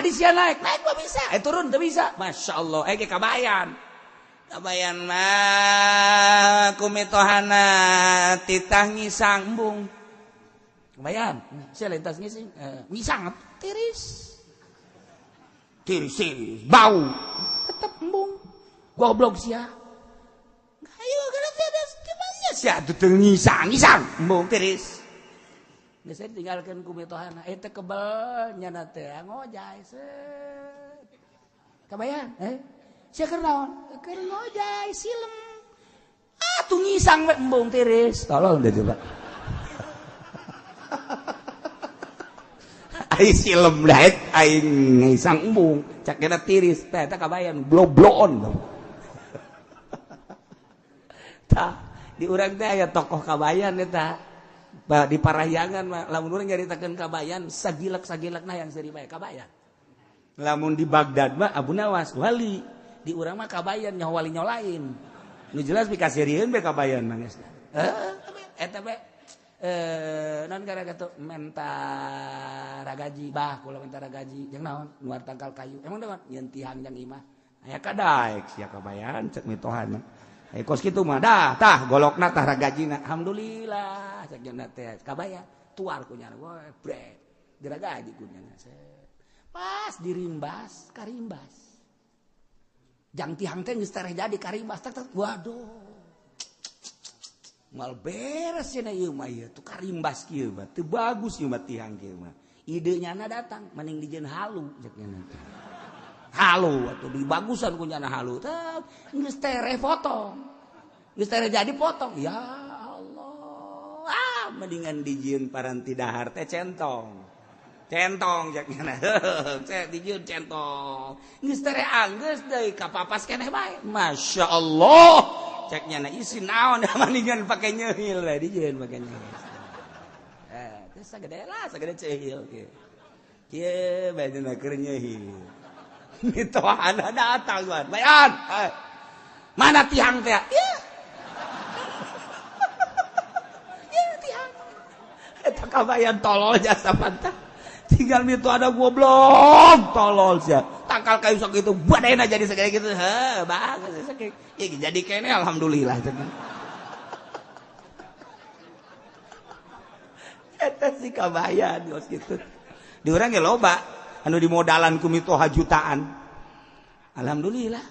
Tadi sia naik, naik mah bisa, turun teu bisa. Masya Allah, ge kabayan. Kabayan mah kumitohana titah ngisang embung. Kabayan, sia lain tas ngising, ngisang tiris. Tiris, tiris, bau. Tetep embung. Goblok sia. Ayo kana teh sia teu ngisang, ngisang embung tiris. Geus tinggalkeun ku mitohana, teh kebel nyana teh ngojay set. Kabayan, sia keur naon? Keur ngojay silem. Ah, tuh ngisang we embung tiris. Tolong deh coba. Ai silem daek aing ngisang embung, cak kena tiris teh eta kabayan blobloon. Tah, di urang teh aya tokoh kabayan eta. Di Parahyangan mah lamun urang nyaritakeun kabayan sagilek-sagilekna yang seuri bae kabayan. Lamun di Baghdad mah Abu Nawas wali, di urang mah kabayan nyaho wali nyaho lain. Nu jelas pikaseurieun bae kabayan mah geus. Eta bae non gara kitu menta ragaji bah kula menta ragaji jeung naon nuar tangkal kayu. Emang naon nyeun tihang jang imah. Aya kadaek sia kabayan cek mitohana. Kos kitu mah dah tah golokna tah ragajina alhamdulillah cek nya teh kabaya tuar ku nyana we brek diragaji ku nyana pas dirimbas karimbas jang tihang teh geus tereh jadi karimbas tak tak waduh mal beres cenah ieu mah ieu tuh karimbas kieu mah teu bagus ieu mah tihang kieu mah ide nyana datang mending dijieun halu cek nyana teh halu atau dibagusan ku nyana halu teh geus tereh potong geus tereh jadi potong ya Allah ah mendingan dijieun paranti dahar teh centong centong cek nyana heuh dijieun centong geus tereh anggeus deui kapapas keneh bae Masya Allah cek nyana isi naon mendingan pake nyeunghil we dijieun pake nyeunghil teh sagede lah sagede ceunghil kieu kieu bae dina keur nyeunghil mitohana datang tuan bayan mana tihang teh ya ya tihang eta kabayan tolol jasa pantah tinggal mito ada goblok tolol sia tangkal kayu sok itu badena jadi segede gitu heuh bagus sakitu ya jadi kene alhamdulillah eta si kabayan geus kitu di urang ge loba anu dimodalan ku mitoha jutaan alhamdulillah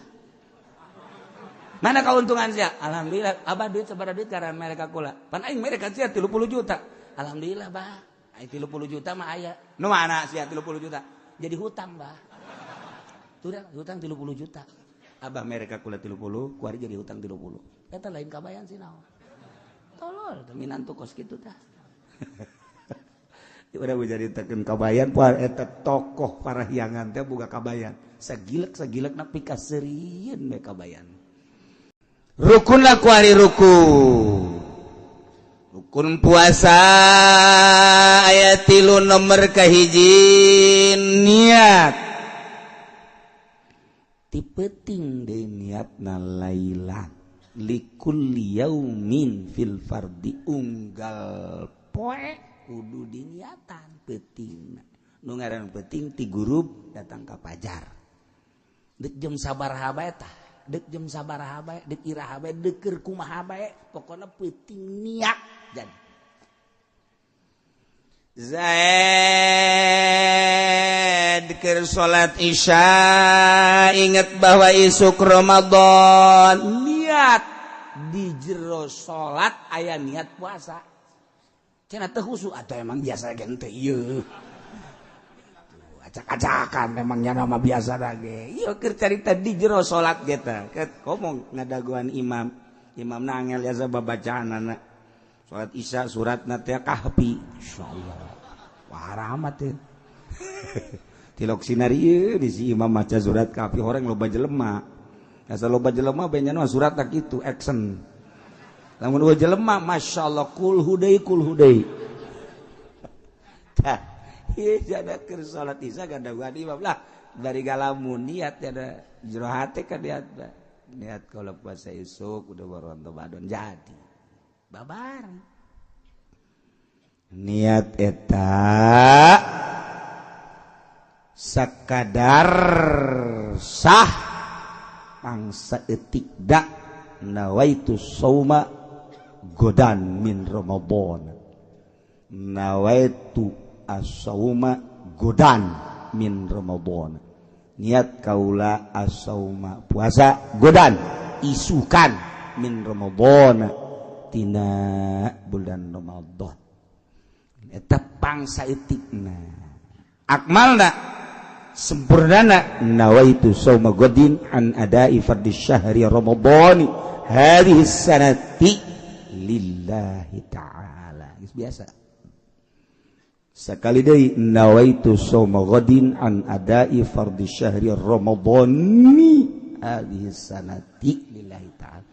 mana keuntungan sia alhamdulillah abah duit sabaraha duit karena mereka kula pan aing mereka sia 30 juta alhamdulillah bah aing 30 juta mah aya nu mana sia 30 juta jadi hutang bah hutang 30 juta abah mereka kula 30 kuari jadi hutang 30 eta lain kabayan sih naon tolol teh minantu kos kitu tah. Udah menceritakan kabayan eta tokoh Parahyangan teh boga kabayan sagilek-sagilek na pikaseurieun we kabayan rukun lah kuari rukun rukun puasa aya 3 nomor kahiji niat ti peuting deui niatna lailan likulli yaumin fil fardi unggal poe kudu diniatan peuting nu ngaran peuting ti gurub datang ka pajar deuk jam sabaraha bae tah deuk jam sabaraha bae deuk iraha bae deuk keur kumaha bae pokona peuting niat jadi Zaid keur salat Isya inget bahwa isuk Ramadan niat di jero salat aya niat puasa cenah teu khusyuk atau emang biasa ge teu ieu acak-acakan memangnya nama biasa ge ieu keur carita di jero salat ge teh komo ngadaguan imam imam nangel ya babacaanana salat Isya suratna teh Kahfi insyaallah wah rahmat teh tilok sinar ieu di si imam maca surat Kahfi horeng loba jelema asa loba jelema bae nya surat tak kitu action lamun eueuh jelema masyaallah kul hudai tah ieu jana keur salat isya gadaguan imam lah dari galamun niat ada jero hate ka niat niat kalau puasa isuk udah baru Ramadan jadi babar niat eta Sakadar sah pangsa etik da nawaitu sauma godan min Ramadan. Nawaitu as-sauma godan min Ramadan. Niat kaula as-sauma puasa godan isukan min Ramadan tina bulan Ramadan. Eta pangsa etikna. Akmalna sempurnana nawaitu sauma godin an adai fardhi syahri Ramadhani hadhihi sanati lillahi ta'ala. Geus biasa. Sekali deui nawaitu sauma godin an adai fardhi syahri Ramadhani hadhihi sanati lillahi ta'ala.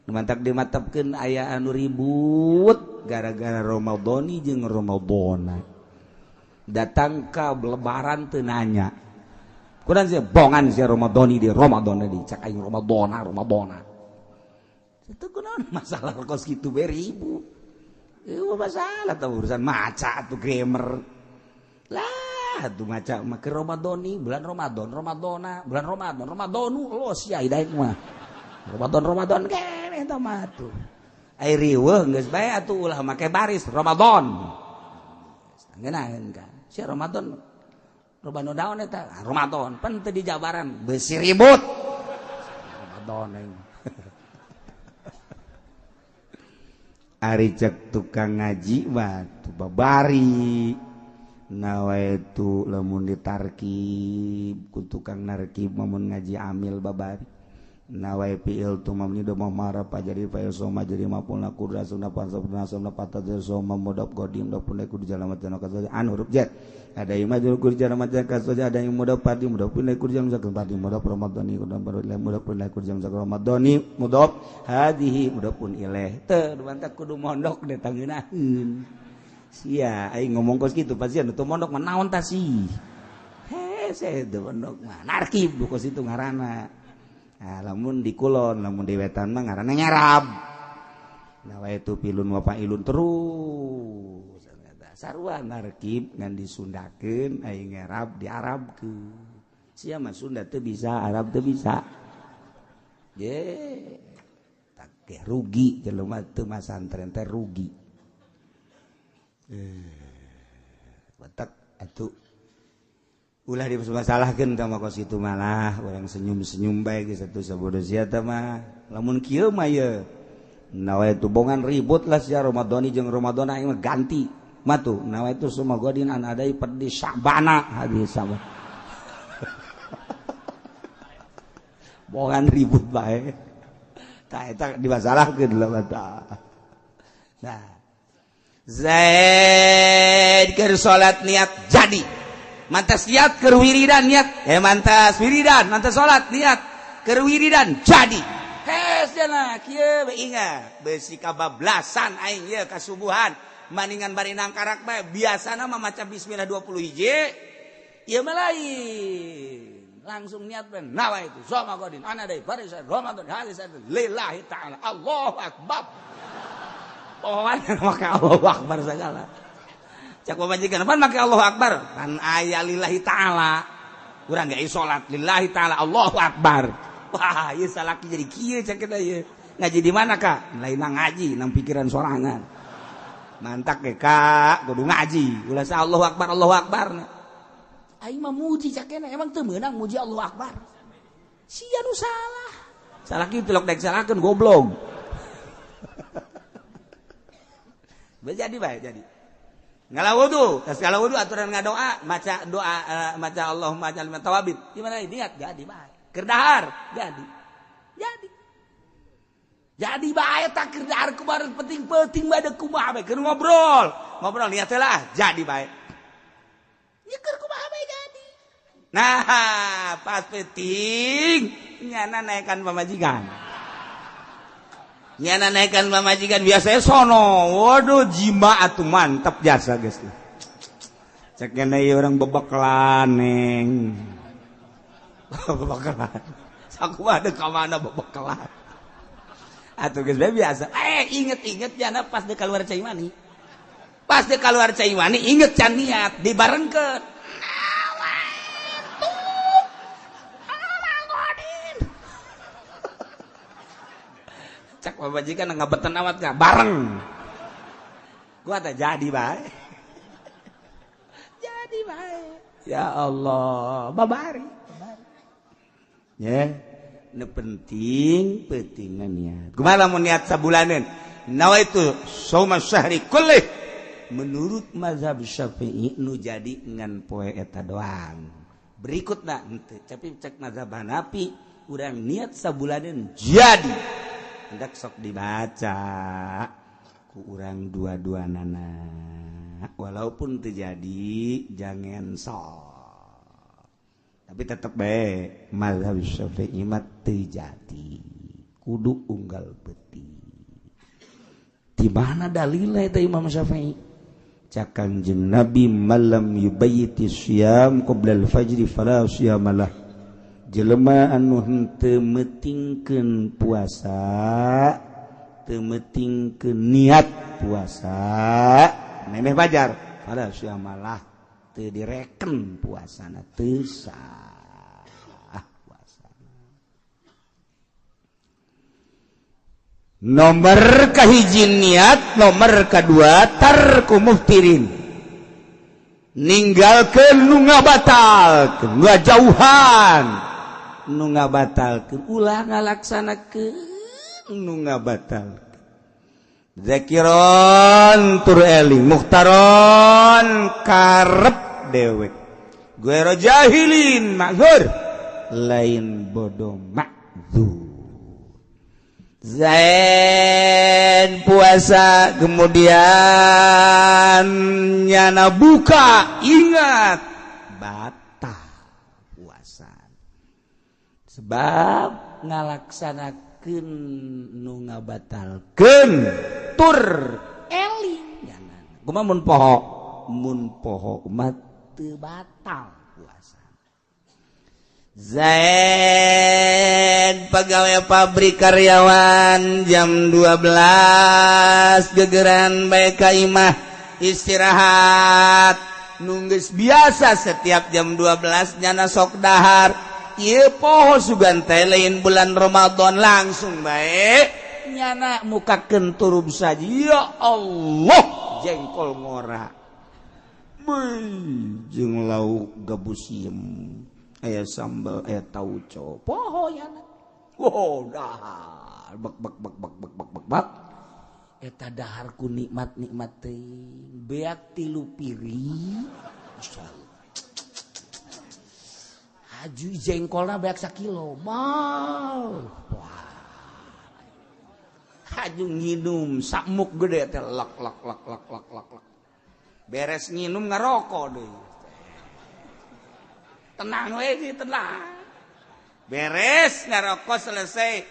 Mantak dimatapkeun aya anu ribut gara-gara Ramadhani jeung Ramadhana. Datang ka lebaran teu nanya. Kurang sih bongan sih Ramadhani di Ramadan di cak aing Ramadhana Ramadhana. Itu kunaon masalah kos kitu we ribut. Ieu masalah tah urusan maca atuh grammar. Lah atuh maca mah ke Ramadhani bulan Ramadan Ramadhana bulan Ramadan Ramadhanu los ya hidaek mah. Ramadan Ramadan keneh eta mah atuh. Ai riweuh geus bae atuh ulah make baris Ramadan. Ngeunaheun ka. Si Ramadan Ramadan daun eta Ramadan pan teu dijabaran beusi ribut. Ramadan aing. Ari cek tukang ngaji mah tuh babari. Nawaitu lamun ditarkib ku tukang narkib mun ngaji amil babari. Nawai fi'il tu mamni do marah jadi fa'il soma jadi maf'ul nakur rasuna pansabna soma patad soma mudab qadim do pun ku jalan matan kasoja an huruf jar ada yang majrur ku jalan matan kasoja ada yang mudab padi mudab pun ku jalan matan padi mudab ramadhani mudab mudab pun ku jalan ramadhani mudab hadhihi mudab pun ilaih teu mantak kudu mondok deh tangeunaheun sia aing ngomong kos kitu pasti anu teu mondok mah naon tah sih hese teu mondok mah narkib kos itu ngaranna. Nah, lamun di kulon, lamun di wetan mah ngaranna nyarab. Nah, itu pilun wa fa'ilun terus. Sarua narkib ngan disundakeun aing ngarab diarabkeun. Sia mah Sunda teu bisa, Arab teu bisa. Ye, tak rugi jelema teu masantren teh rugi. Batak atuh ulah dimasalahkeun tah mah kos kitu malah urang senyum-senyum bae geus atuh sabodo sia teh mah lamun kieu mah ye nawaitu bongan ribut lah sia Ramadhani jeung Ramadhana aing mah ganti mah tuh nawaitu sumagodin an adai perdi Sya'bana hadis sama bongan ribut bae tah eta dimasalahkeun lah mah. Nah Zaid keur salat niat jadi mantas niat keur wiridan niat mantas wiridan mantas salat niat keur wiridan jadi hes cenah kieu we ingat beusi kabablasan aing ieu kasubuhan maningan bari nangkarak bae biasana mah maca bismillah 20 hiji ieu mah lain langsung niat ben nawaitu soma godin ana deui baris Ramadan hadis lillahi ta'ala Allahu akbar pohoan make Allahu akbar segala cak pamajikan pan make Allahu akbar pan aya lillahi ta'ala urang ge salat lillahi ta'ala Allahu akbar. Wah ieu salaki jadi kieu cak kita ieu ngaji di mana Kak lain ngaji nang pikiran sorangan mantak ge Kak kudu ngaji ulah sa Allahu akbar Allahu akbar aing mah muji cak kena emang teu meunang muji Allahu akbar sia nu salah salaki tilok daek salahkeun goblok. Jadi bae jadi ngala wudu, tas ngala wudu aturan ngadoa, maca doa maca Allahumma ij'alni minat tawabin. Gimana niat jadi bae. Keur dahar jadi. Jadi. Jadi bae tak keur dahar kumaha penting-penting bae kumaha bae keur ngobrol. Ngobrol niat lah jadi bae. Nya keur kumaha bae jadi. Nah, pas penting nyana naekan pamajikan. Nyana naikkan pamajikan biasanya sono. Waduh jima atuh mantap jasa geus. Cek ngene ieu urang bebekelan neng. Bebekelan. Sakumaha deuk ka mana bebekelan. Atuh geus bae biasa. Inget-inget jana pas deuk kaluar cai mani. Pas deuk kaluar cai mani inget can niat dibarengkeun. Pamajikan ngabeten amat nggak bareng. Gua tak jadi bae. Jadi bae. Ya Allah, babari. Ya, nu penting pentingan niat. Kumaha lamun niat sabulaneun? Nawaitu shauma syahri kullih. Menurut mazhab Syafi'i nu jadi ngan poe eta doang. Berikutna henteu, tapi cek mazhab Hanafi urang niat sabulaneun jadi. Hendak sok dibaca ku urang dua-dua nana. Walaupun terjadi jangan sok. Tapi tetep bae mazhab Syafi'i mah teu jadi. Kudu unggal beuti. Di mana dalilna eta Imam Syafi'i? Cak Kanjeng Nabi malam yubayyiti syiyam qoblal fajri fala siyamalah. Jelema anu henteu meutingkeun puasa, teu meutingkeun niat puasa, memeh fajar fala siyamalah, teu direken puasana, teu sah puasana. Nomor kahiji niat, nomor kedua tarku muftirin, ninggalkeun nu ngabatalkeun, ngajauhan nu ngabatalkeun, ulah ngalaksanakeun nu ngabatalkeun. Zakiron tur eling, mukhtaron karep dewek, guero jahilin ma'zur, lain bodoh ma'zur. Zain puasa kemudian nyana buka, ingat batal puasa sebab ngalaksanakeun nu ngabatalkeun tur eling nyana. Kumaha mun poho? Mun poho mah teu batal puasa. Zaid pegawai pabrik karyawan jam 12 gegeran bae ka imah istirahat nunggus biasa setiap jam 12 nyana sok dahar ieu poho sugan teh lain bulan Ramadan langsung bae nyana mukakeun turub saja. Ya Allah jengkol ngora beuh jeung lauk gabus siem aya sambal aya tauco poho yana. Wow dahar bek bek bek bek bek bek bek bek eta dahar ku nikmat-nikmat teuing beak 3 piring masyaallah haju jengkolna beak sakilo mal wah haju nginum sakmuk gede teh lak lak lak lak lak lak lak beres nginum ngarokok deui. Tenang we, tenang. Beres ngarokok selesai.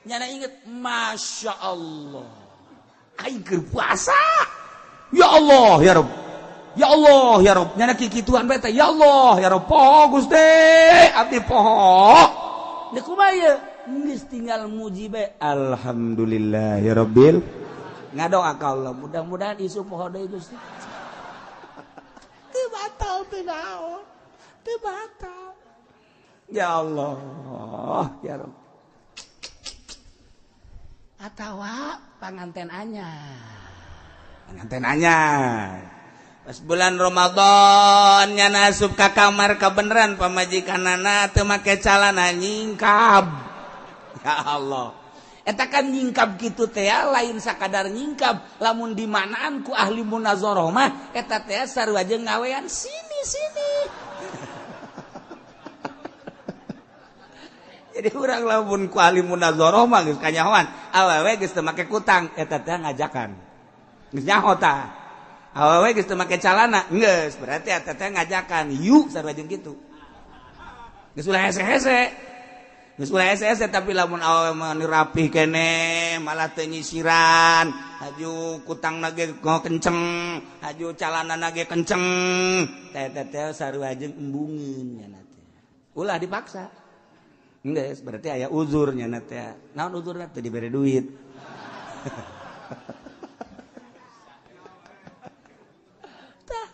Nyana inget, Masya Allah. Aing keur puasa. Ya Allah, ya Rob. Ya Allah, ya Rob. Nyana kikituan bae teh. Ya Allah, ya Rob. Poho Gusti, abdi poho. Deuk kumaha ieu? Geus tinggal muji bae. Alhamdulillah ya Rabbil. Ngadoa ka Allah, mudah-mudahan isu poho deui Gusti. Teu batal teu naon. Teu batal. Ya Allah, ya Rabb. Atawa panganten anyar. Panganten anyar. Pas bulan Ramadan nyana asup ka kamar kabeneran pamajikanana teu make calana nyingkab. Ya Allah. Eta kan nyingkab kitu teh lain sakadar nyingkab, lamun dimanaan ku ahli munazarah mah eta teh sarua jeung ngawean sini-sini. Jadi urang lamun ku ahli munazarah mah geus kanyahoan, awewe geus teu make kutang eta teh ngajakan. Geus nyaho tah. Awewe geus teu make calana, geus berarti eta teh ngajakan, yuk sarua jeung kitu. Geus ulah hese-hese. Geus ulah hese-hese tapi lamun awewe mah rapih keneh, malah teu nyisiran, haju kutangna ge kenceng, haju calanana ge kenceng. Teh teh sarua jeung embungeun nya teh. Ulah dipaksa. Geus berarti aya uzurnya na teh. Naon uzurna teh dibere duit. Tah.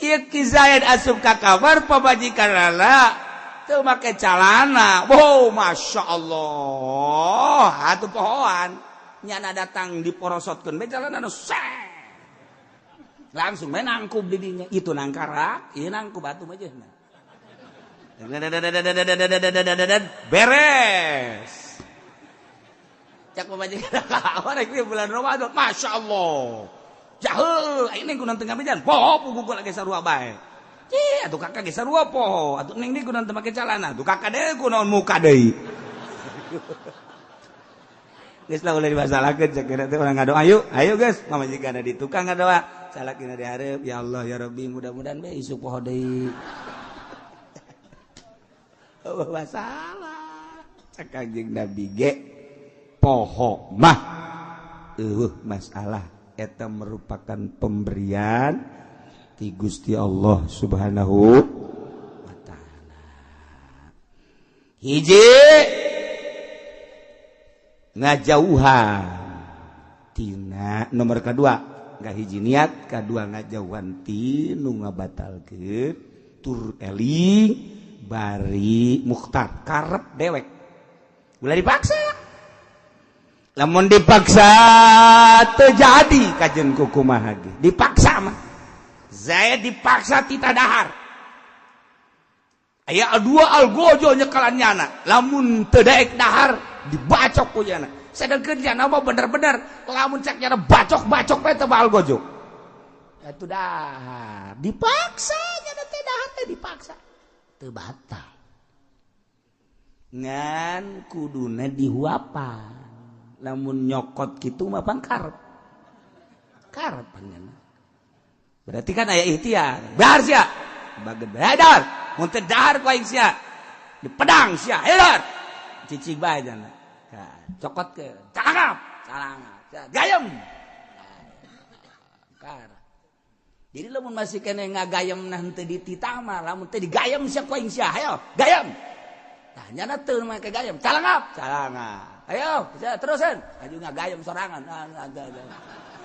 Ieu Ki Zaid asup ka kamar pamajikanana Teu make calana. Wow, Masya Allah. Atuh pohoan. Nyana datang diporosotkeun bae calana nu langsung bae nangkub di dinya. Itu nangkarak, ieu nangkub atuh mah jeung. Beres. Cak pamajikan ka rek bulan Ramadan, Masya Allah. Jahul, aing neng kunaon teu ngabejan. Poho puguh lagi sarua bae. Cih, atuh kakak ge sarua poho. Atuh neng deui kunaon teu make calana. Atuh kakak deui kunaon muka deui. Geus lah ulah dimasalahkeun cek teh urang ngadoa yuk. Ayo geus, pamajikan di tukang ngadoa. Salakina di hareup, ya Allah ya Rabbi mudah-mudahan bae isuk poho deui. Oh, masalah. Cek Kanjeng Nabi ge poho mah eueuh masalah eta merupakan pemberian ti Gusti Allah Subhanahu wa taala. Hiji ngajauhan tina nomor kedua nggak hiji niat kedua ngajauhan ti nu ngabatalkeun tur eling bari mukhtar karep dewek ulah dipaksa. Lamun dipaksa terjadi kajen kukumaha ge dipaksa mah Zaid dipaksa tita dahar aya dua algojo nyekalan nyana lamun teu daek dahar dibacok ku nyana sedengkeun nyana mah bener-bener lamun cek nyana bacok-bacok bae teu algojo atuh dahar dipaksa nyana teh dahar teh dipaksa teu batal ngan kuduna dihuapan lamun nyokot kitu mah pang karep karep panjana berarti kan aya ikhtiar dahar sia bageun dahar mun teu dahar ku aing sia di pedang sia ayo dahar cicing bae jana cokot ke calangap calangap gayem kar. Jadi lamun masih kene ngagayem nah henteu dititah mah lamun teu digayem sia ku aing sia ayo gayem tah nyana teu make gayem calangap calangap ayo terusan aju ngagayem sorangan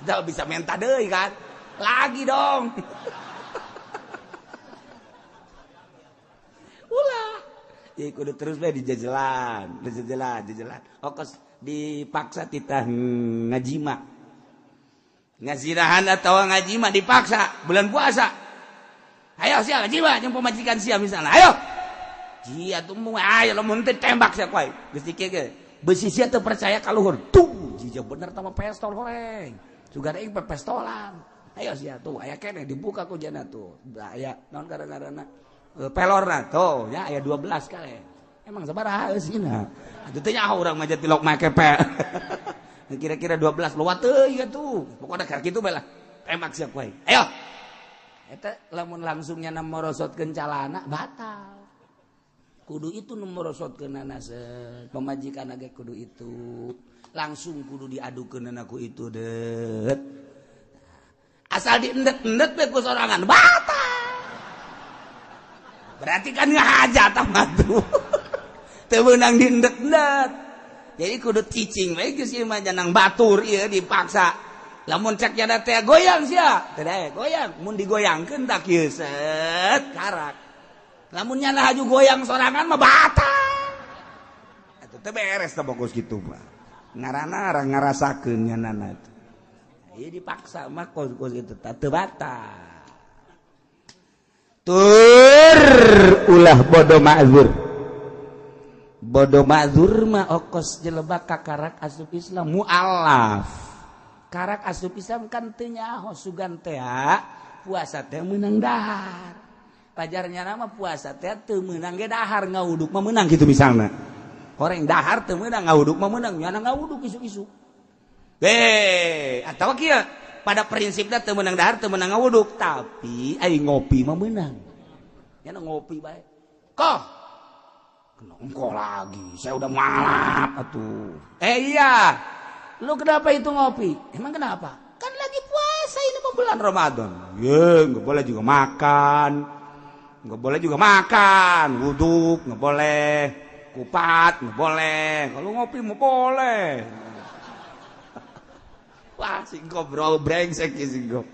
udah bisa minta deui kan lagi dong. Ulah jadi kudu terus bae dijajalan dijajalan jajalan okos dipaksa titah ngajima ngazirahan atau ngajima dipaksa bulan puasa ayo sia ngajima jeung pamajikan sia misalnya ayo jia tuh ayo lamun teu tembak sia ku aing geus dikieu ge besi sia teu percaya ka luhur tuh jija bener tama pestol horeng sugan aing pepestolan ayo sia tuh aya keneh dibuka ku jana tuh aya naon ngaranna pelorna tuh nya aya 12 kali emang sabaraha eusina atuh teh nyaho urang mah tilok make pe kira-kira 12 lewat teuing atuh pokona keur kitu bae lah tembak sia ku aing ayo eta lamun langsung nyana morosotkeun calana batal kudu itu nu morosotkeunana pamajikan ge kudu itu langsung kudu diadukeunana ku itu deut asal diendet-endet we ku sorangan batal berarti kan ngahajat mah tuh teu meunang diendet-endet jadi kudu cicing we geus ieu mah janang batur ieu dipaksa lamun cek jada teh goyang sia teu daek goyang mun digoyangkeun tak kieu set karak lamun nyana haju goyang sorangan mah batal atuh teu beres teh bogus kitu mah ngaranna ngarasakeun nyanana teh ieu dipaksa mah kos-kos kitu teu batal tur ulah bodoh ma'zur bodoh ma'zur mah okos jelema kakarak asup Islam mualaf karak asup Islam kan teu nyaho sugan teh puasa teh meunang dahar pajarnya nama puasa teh teu meunang ge dahar ngawuduk mah meunang kitu misalna horeng dahar teu meunang ngawuduk mah meunang nyana ngawuduk isuk-isuk atawa kieu pada prinsipnya teu meunang dahar teu meunang ngawuduk tapi ai ngopi mah meunang nyana ngopi bae koh engko lagi saya udah malap atuh iya lu kenapa itu ngopi emang kenapa kan lagi puasa ini mau bulan Ramadan ye enggak boleh juga makan enggak boleh juga makan wuduk enggak boleh kupat enggak boleh kalau ngopi mau boleh. Wah singkop bro brengsek singkop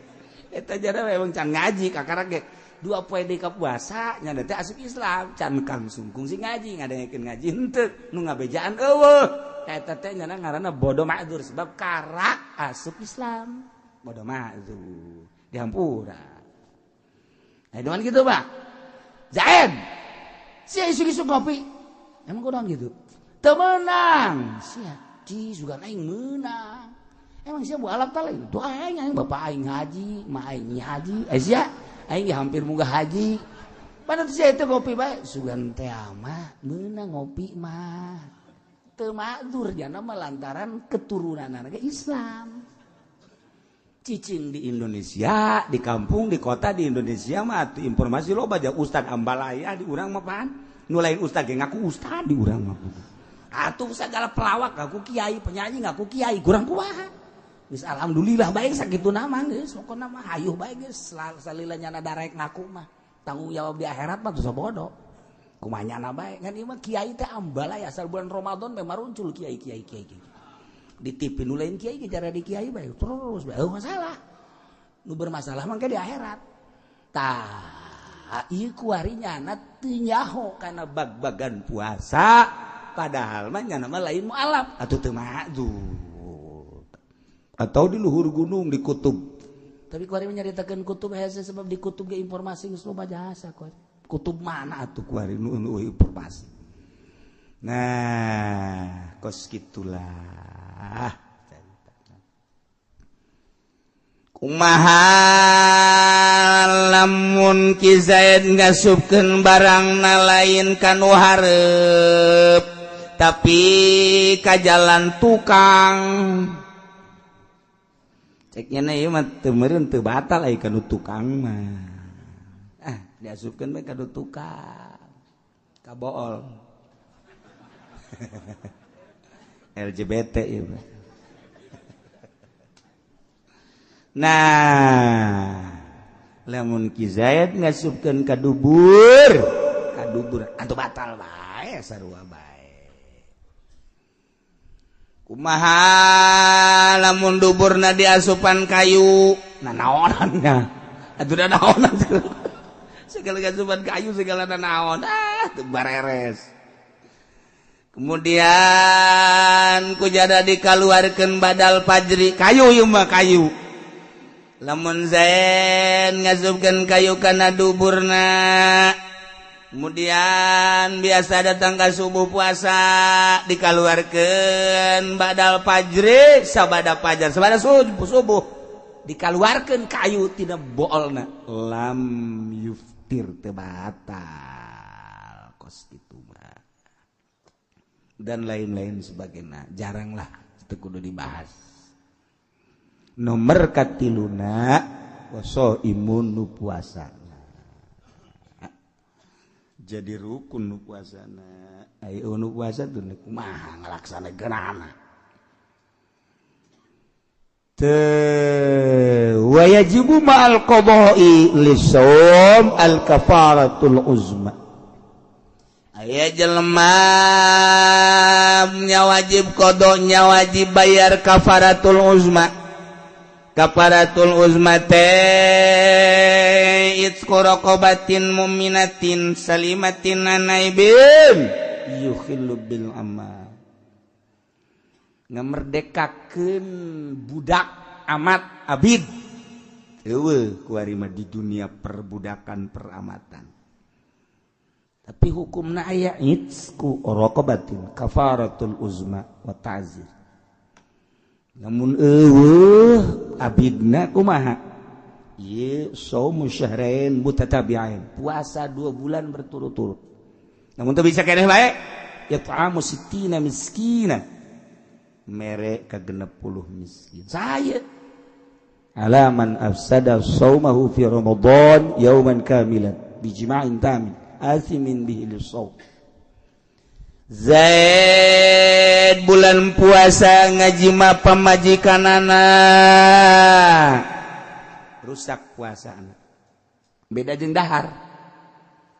eta jada memang can ngaji kakarak ge Dua poe deui ka puasa nya teh asup Islam can kang sungkung sing ngaji ngadengekeun ngaji henteu nu ngabejaan eueuh eta teh nyana ngaranna bodoh ma'dzur sebab karak asup Islam bodoh ma'dzur dihampura. Nah, dengan gitu Pak Zaid sia isu-isu ngopi emang kunaon gitu teu meunang sia di sugan aing meunang emang sia mualaf ta lain tuh aing aing bapak aing haji ma aing haji eh sia aing hampir munggah haji padahal sia itu ngopi bae sugan teh mah meunang ngopi mah teu ma'dzur jana mah lantaran keturunan ge Islam. Cicing di Indonesia, di kampung, di kota di Indonesia mah atuh informasi loba ja ustad ambalaya di urang mah pan. Nu lain ustad ge ngaku ustad di urang mah. Atuh segala pelawak ngaku kiai, penyanyi ngaku kiai, kurang kumaha. Geus alhamdulillah bae sakitu nama geus, pokona mah hayuh bae geus salila nyana darek ngaku mah. Tanggung jawab di akhirat mah dosa bodoh. Kumaha nyana bae ngan ieu mah kiai teh ambalaya asal bulan Ramadan mah maruncul kiai kiai kiai. Di TV nu lain kiai ge cara di kiai bae terus bae masalah. Nu bermasalah mah di akhirat. Tah ieu kuari nyana teu nyaho kana bag-bagan puasa padahal mah nyana mah lain mualaf atuh teu ma'dzur. Atau di luhur gunung di kutub. Tapi kuari nyaritakeun kutub hese sebab di kutub ge informasi geus loba jasa kuari. Kutub mana atuh kuari nu informasi. Nah, kos gitulah. Kumaha lamun Ki Zaid ngasupkeun barangna lain ka nu hareup tapi ka jalan tukang. Cek nya ieu mah teu meureun teu batal ai ka nu tukang mah. Ah, diasupkeun bae ka nu tukang. Ka bool. LGBT ieu. Nah, lamun Ki Zaid ngasupkeun ka dubur atuh batal bae sarua bae. Kumaha lamun duburna diasupan kayu? Nah naonannya? Atuh da naonan segala asupan kayu segala naon ah teu bareres. Kemudian kujada dikaluarkeun badal fajri kayu ieu mah kayu. Lamun Zaid ngasupkeun kayu kana duburna kemudian biasa datang ka subuh puasa dikaluarkeun badal fajri sabada fajar sabada subuh dikaluarkeun kayu tina boolna lam yuftir teu batal kos kitu mah dan lain-lain sebagainya jaranglah itu kudu dibahas. Nomor katiluna waso imun nu puasa jadi rukun nu puasana ayo nu puasa tuh kumaha ngalaksanakeunana teu wajibu ma'al qada'i lisawm al kafaratul uzma. Aya jelema nya wajib qada nya wajib bayar kafaratul uzma. Kafaratul uzma teh itqu raqabatin mu'minatin salimatin anaibin yukhillu bil amal. Ngamerdekakeun budak amat abid. Eueuh kuari mah di dunia perbudakan peramatan. Tapi hukumna aya itsku raqabatin kafaratul uzma wa ta'zir. Namun eueuh abidna kumaha? Ieu saumu syahrain mutatabi'ain, puasa 2 bulan berturut-turut. Namun teu bisa keneh bae, it'amu sittina miskina. Mere ka 60 miskin. Saya ala man afsada saumahu fi Ramadan yauman kamilan bijima'in tamin asimin bihi lisawm. Zaid bulan puasa ngajima pamajikanana rusak puasana. Beda jeung dahar.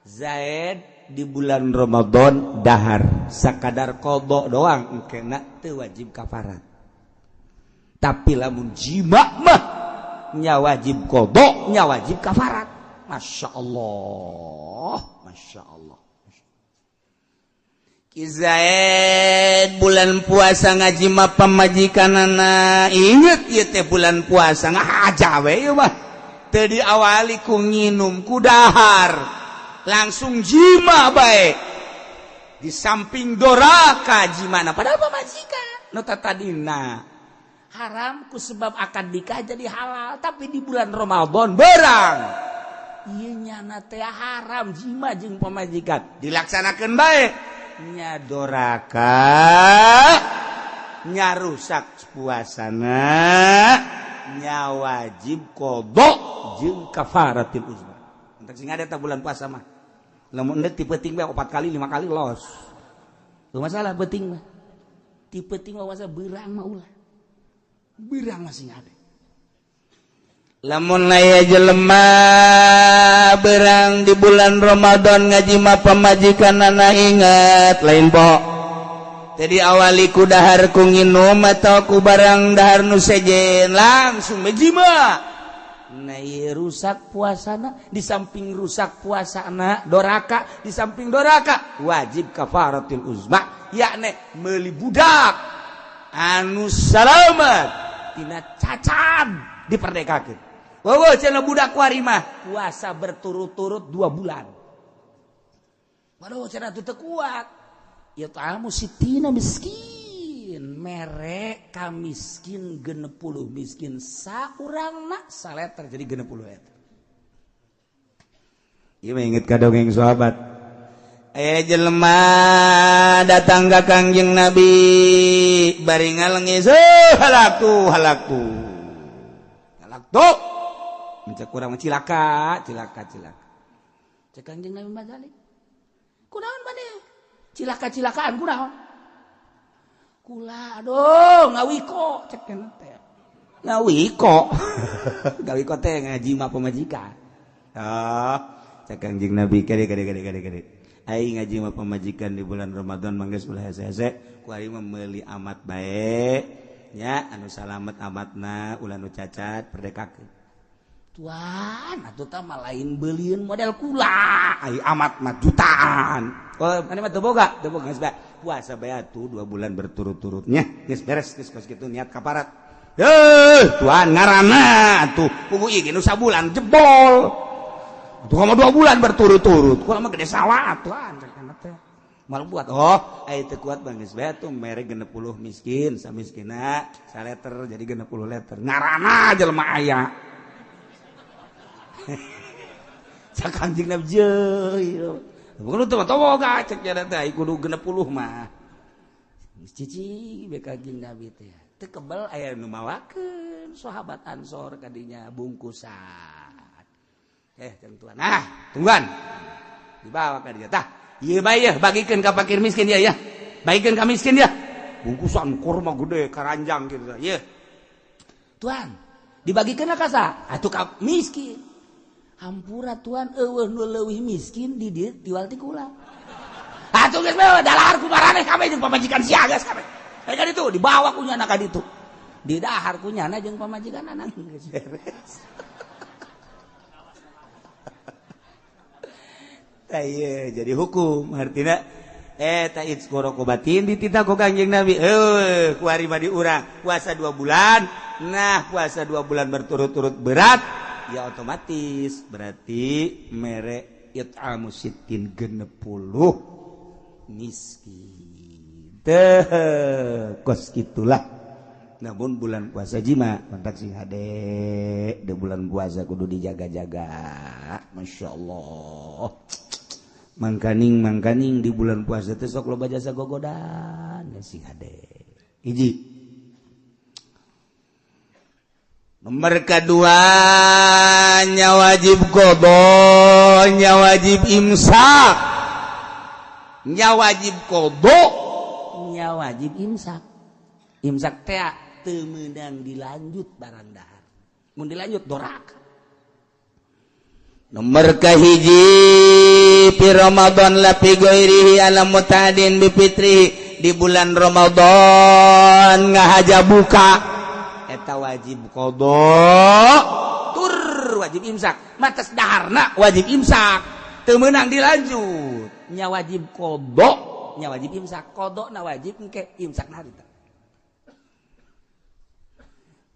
Zaid di bulan Ramadan dahar sakadar qada doang engkena teu wajib kafarat. Tapi lamun jima mah nya wajib qada, nya wajib kafarat. Masya Allah, Masya Allah. Ki Zaid bulan puasa ngaji mah pamajikanana inget ieu teh bulan puasa ngahaja we ieu mah teu diawali ku nginum ku dahar langsung jima bae di samping doraka jimana padahal pamajikan nu tadina haram ku sebab akad nikah jadi halal tapi di bulan Ramadan berang ieu nyana teh haram jima jeung pamajikan dilaksanakeun bae nya doraka nya rusak puasana nya wajib qadha jeung kafaratil uzma. Entek sing ada bulan puasa mah lamun endek ti peuting bae 4 kali 5 kali los teu masalah peuting mah ti peuting mah masa beurang mah ulah beurang masih ada. Lamun aya jelema berang di bulan Ramadan ngaji mah pamajikanana ingat lain po tadi awali ku dahar ku nginum atau ku barang dahar nu sejen langsung ngajima nah ieu rusak puasana di samping rusak puasana doraka di samping doraka wajib kafaratul uzma yakni meuli budak anu salamat tina cacat diperdekakeun. Wowo cenah budak kuari mah puasa berturut-turut 2 bulan. Waduh cenah teu kuat. Ya ta'amu sitina miskin, mere ka miskin 60 miskin saurangna saleter jadi 60 eta. Ieu mah inget ka dongeng sahabat. Aya jelema datang ka Kangjeng Nabi bari ngalengis halaktu halaktu. Halaktu. Mencek kurang cilaka, cilaka, cilaka. Cek Kangjeng Nabi Mazali. Kunaon maneh? Cilaka-cilakaan kunaon? Kula aduh ngawiko cek teh. Ngawiko. Ngawiko teh ngaji mah pamajikan. Ah, cek Kangjeng Nabi kade kade kade kade kade. Aing ngaji mah pamajikan di bulan Ramadan mangga ulah hese-hese, ku aing mah meuli amat bae nya anu salamet amatna ulah nu cacat perdekakeun. Tuan, atuh tah mah lain beulieun model kula, ai amat mah jutaan. Oh, maneh mah teu boga, teu boga geus bae. Puasa bae atuh 2 bulan berturut-turutnya. Geus beres geus kos kitu niat kaparat. Heuh, tuan ngaranna atuh pugu ieu ge nu sabulan jebol. Atuh mah 2 bulan berturut-turut. Kula mah gede salah tuan cenah teh. Mal buat oh, ai teu kuat bang geus bae atuh mere 60 miskin, samiskina saleter jadi 60 leter. Ngaranna jelema aya. Cak Kangjeng Nabi jeuh. Bukan teu boga cek nya teh kudu 60 mah. Cici be Kangjeng Nabi teh. Teu kebel aya nu mawakeun sahabat Ansor kadinya bungkusan. Cang tuan. Nah, tungguan. Dibawa ka dieu tah. Ieu bae yeuh bagikeun ka fakir miskin ya ya. Bagikeun ka miskin ya. Bungkusan kurma gede karanjang gitu yeuh. Tuan, dibagikeun ka saha? Atuh ka miskin. Hampura tuan eueuh nu leuwih miskin di dieu tiwal ti kula. Atuh geus bae dalahar ku maraneh kabeh jeung pamajikan sia geus kabeh. Ka ditu dibawa ku nyana ka ditu. Didahar ku nyana jeung pamajikan anak geus beres. Tah ieu jadi hukum artina eta itskorokobatin dititah ku Kangjeng Nabi. Heuh, kuari mah di urang puasa 2 bulan. Nah, puasa 2 bulan berturut-turut berat. Ya otomatis berarti mere it'amu sittin 60 miskin teh kos gitulah. Namun bulan puasa jima kontak sing hade de bulan puasa kudu dijaga-jaga. Masya Allah. Mangkaning di bulan puasa teh sok loba jasa gogodan sing hade. Hiji. Nomor kedua nya wajib qadha, nya wajib imsak. Nya wajib qadha, nya wajib imsak. Imsak teh teu meunang dilanjut barang dahar. Mun dilanjut doraka. Nomor kahiji fi Ramadan la fi ghairihi ala mutadin bi fitri di bulan Ramadan ngahaja buka eta wajib qadha tur sahur wajib imsak, matas daharna wajib imsak, teu meunang dilanjut. Nya wajib qada, nya wajib imsak, qadana wajib engke imsak harita.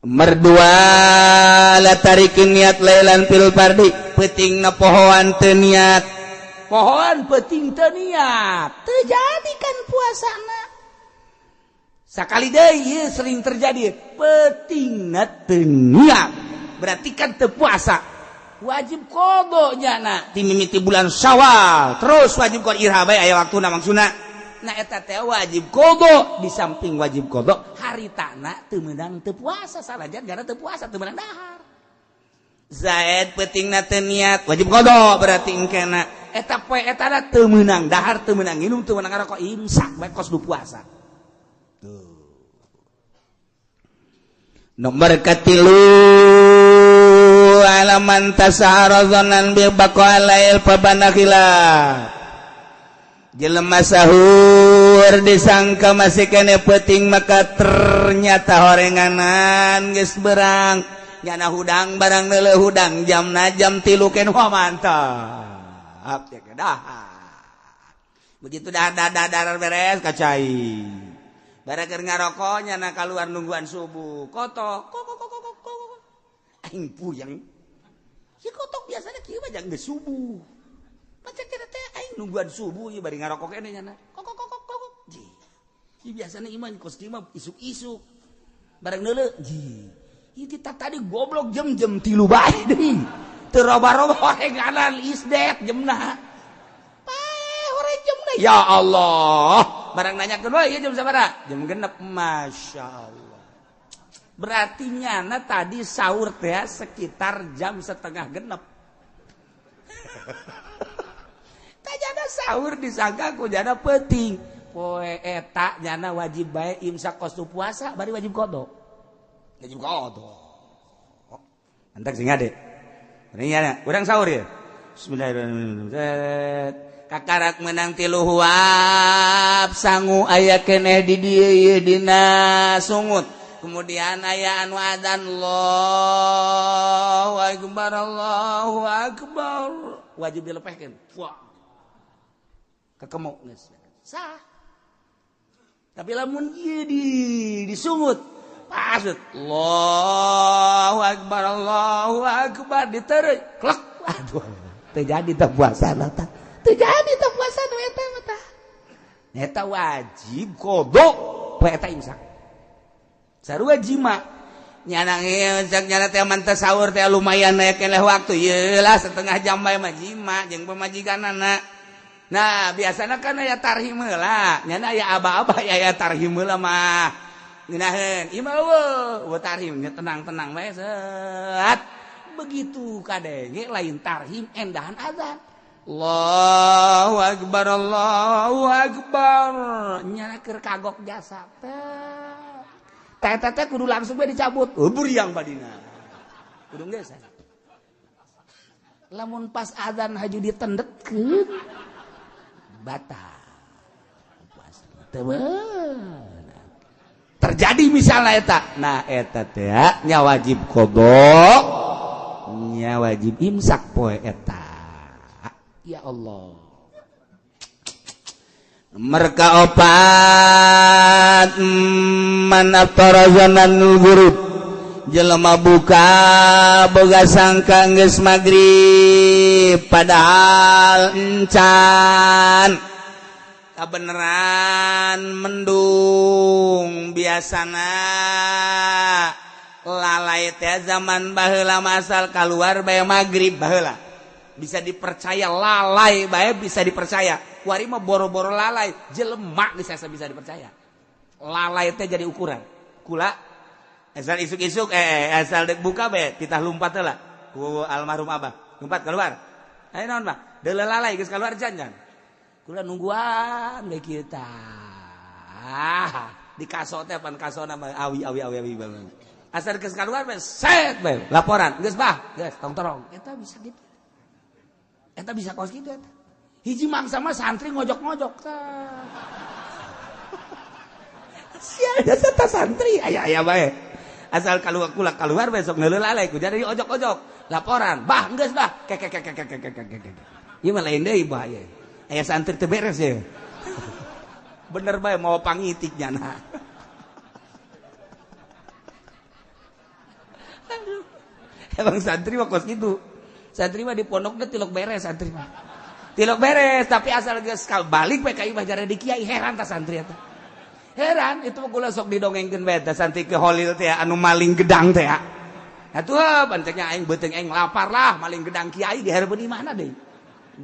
Merdua la tarikin niat lailan fil fardi, peutingna pohoan teu niat. Pohoan peuting teu niat, teu jadi kan puasana. Sakali deui ieu sering terjadi, peutingna teu niat, berarti kan teu puasa. Wajib qada nyana ti mimiti bulan Syawal terus wajib qada iraha bae aya waktuna maksudna. Nah eta teh wajib qada, di samping wajib qada haritana teu meunang teu puasa sanajan gara teu puasa teu meunang dahar. Zaid peutingna teu niat wajib qada berarti engkena eta poe eta teu meunang dahar, teu meunang nginum, teu meunang ngarokok, imsak bae kos du puasa. Tuh. Nomor katilu alaman tasahara dzanan bi baqalail fabana khilaf. Jelema sahur disangka masih kene peuting maka ternyata horenganan geus berang. Nyana hudang barang neuleuh hudang jamna jam 3 ken wah mantap. Ya dahar. Begitu dahar dahar beres kacai. Barang keur ngarokok nyana kaluar nungguan subuh. Kotok kok kok kok kok kok. Aing puyeng. Si kotok biasanya kieu mah jang geus subuh. Pacek kira teh aing nungguan subuh ieu bari ngarokok keneh nyana. Kok kok kok kok kok. Ji. Ieu biasana ieu mah kos kieu mah isuk-isuk. Barang neuleuh, ji. Ieu kita tadi goblok jam-jam 3 bae deui. Teu roba-roba horenganan isdet jamna. Pae horeng jamna. Ya Allah. Barang nanyakeun we ieu jam sabaraha? Jam 6. Masya Allah. Berarti nyana tadi sahur teh sekitar jam 5:30. Jana sahur disangka ku jana peuting. Poe eta nyana wajib bae imsak kos puasa bari wajib qada. Wajib qada. Antak sing ade. Ini nyana urang sahur ya. Bismillahirrahmanirrahim. Kakarak menang 3 huap sangu aya keneh di dieu ieu dina sungut. Kemudian aya anu adzan Allahu akbar Allahu akbar. Wajib dilepehkeun. Wah. Kekemuk geus sah. Tapi lamun ieu di disungut pasut Allahu akbar Allahu akbar diteureuy klek aduh teu jadi teh puasana tah. Teu jadi teh puasana eta mah tah. Eta wajib qada poe eta imsak. Sarua jima nyana imsak nyana teh man teh sahur teh lumayan aya keneh waktu ieu lah setengah jam bae mah jima jeung pamajikanana. Nah, biasanya kan aya tarhim heula. Nyana aya aba-aba aya tarhim heula mah. Ngeunaheun, ieu mah eueuh tarhim nya tenang-tenang bae set. Begitu kadenge lain tarhim endahan azan. Allahu akbar Allahu akbar. Nyana keur kagok jasa teh. Teh teh kudu langsung bae dicabut. Buriang badina. Kudu geus. Lamun pas azan haju ditendetkeun batal puasa teu terjadi misalnya eta. Nah eta teh nya wajib qada, nya wajib imsak poe eta. Ya Allah. Merka opat man aftara zananul ghurub jelema buka boga sangka geus magrib padahal encan kabeneran mendung. Biasana lalai teh zaman baheula masal kaluar bae magrib baheula bisa dipercaya lalai bae bisa dipercaya. Kuari mah boro-boro lalai jelema geus bisa dipercaya. Lalai teh jadi ukuran. Kula asal isuk-isuk asal dek buka bae titah lumpat heula ku almarhum abah lumpat keluar. Ayo naon mah deuleu lalai geus keluar jangan. Kula nungguan bae kieu tah. Di kaso teh pan kasona mah awi awi awi awi banget. Asal geus keluar bae set bae laporan geus bah geus tong torong. Eta bisa gitu. Eta bisa kos kitu eta. Hiji mangsa mah santri ngojok-ngojok tah. Sia eta santri aya-aya bae. Asal keluar kula keluar besok ngeuleuh lalai ku jadi ojok-ojok. Laporan, bah geus bah. Kek kek kek kek kek kek. Ieu mah lain deui bahaya. Aya santri teu beres ya. Bener bae mau pangitik nyana. Aduh. Emang santri mah kos kitu. Santri mah di pondokna tilok beres santri mah. Tilok beres tapi asal geus balik we ka imah jare di kiai heran ta santri eta. Heran itu mah kula sok didongengkeun bae teh santri ke Holil teh anu maling gedang teh. Atuh panceknya aing beuteung aing lapar lah maling gedang kiai di hareupeun imahna deui.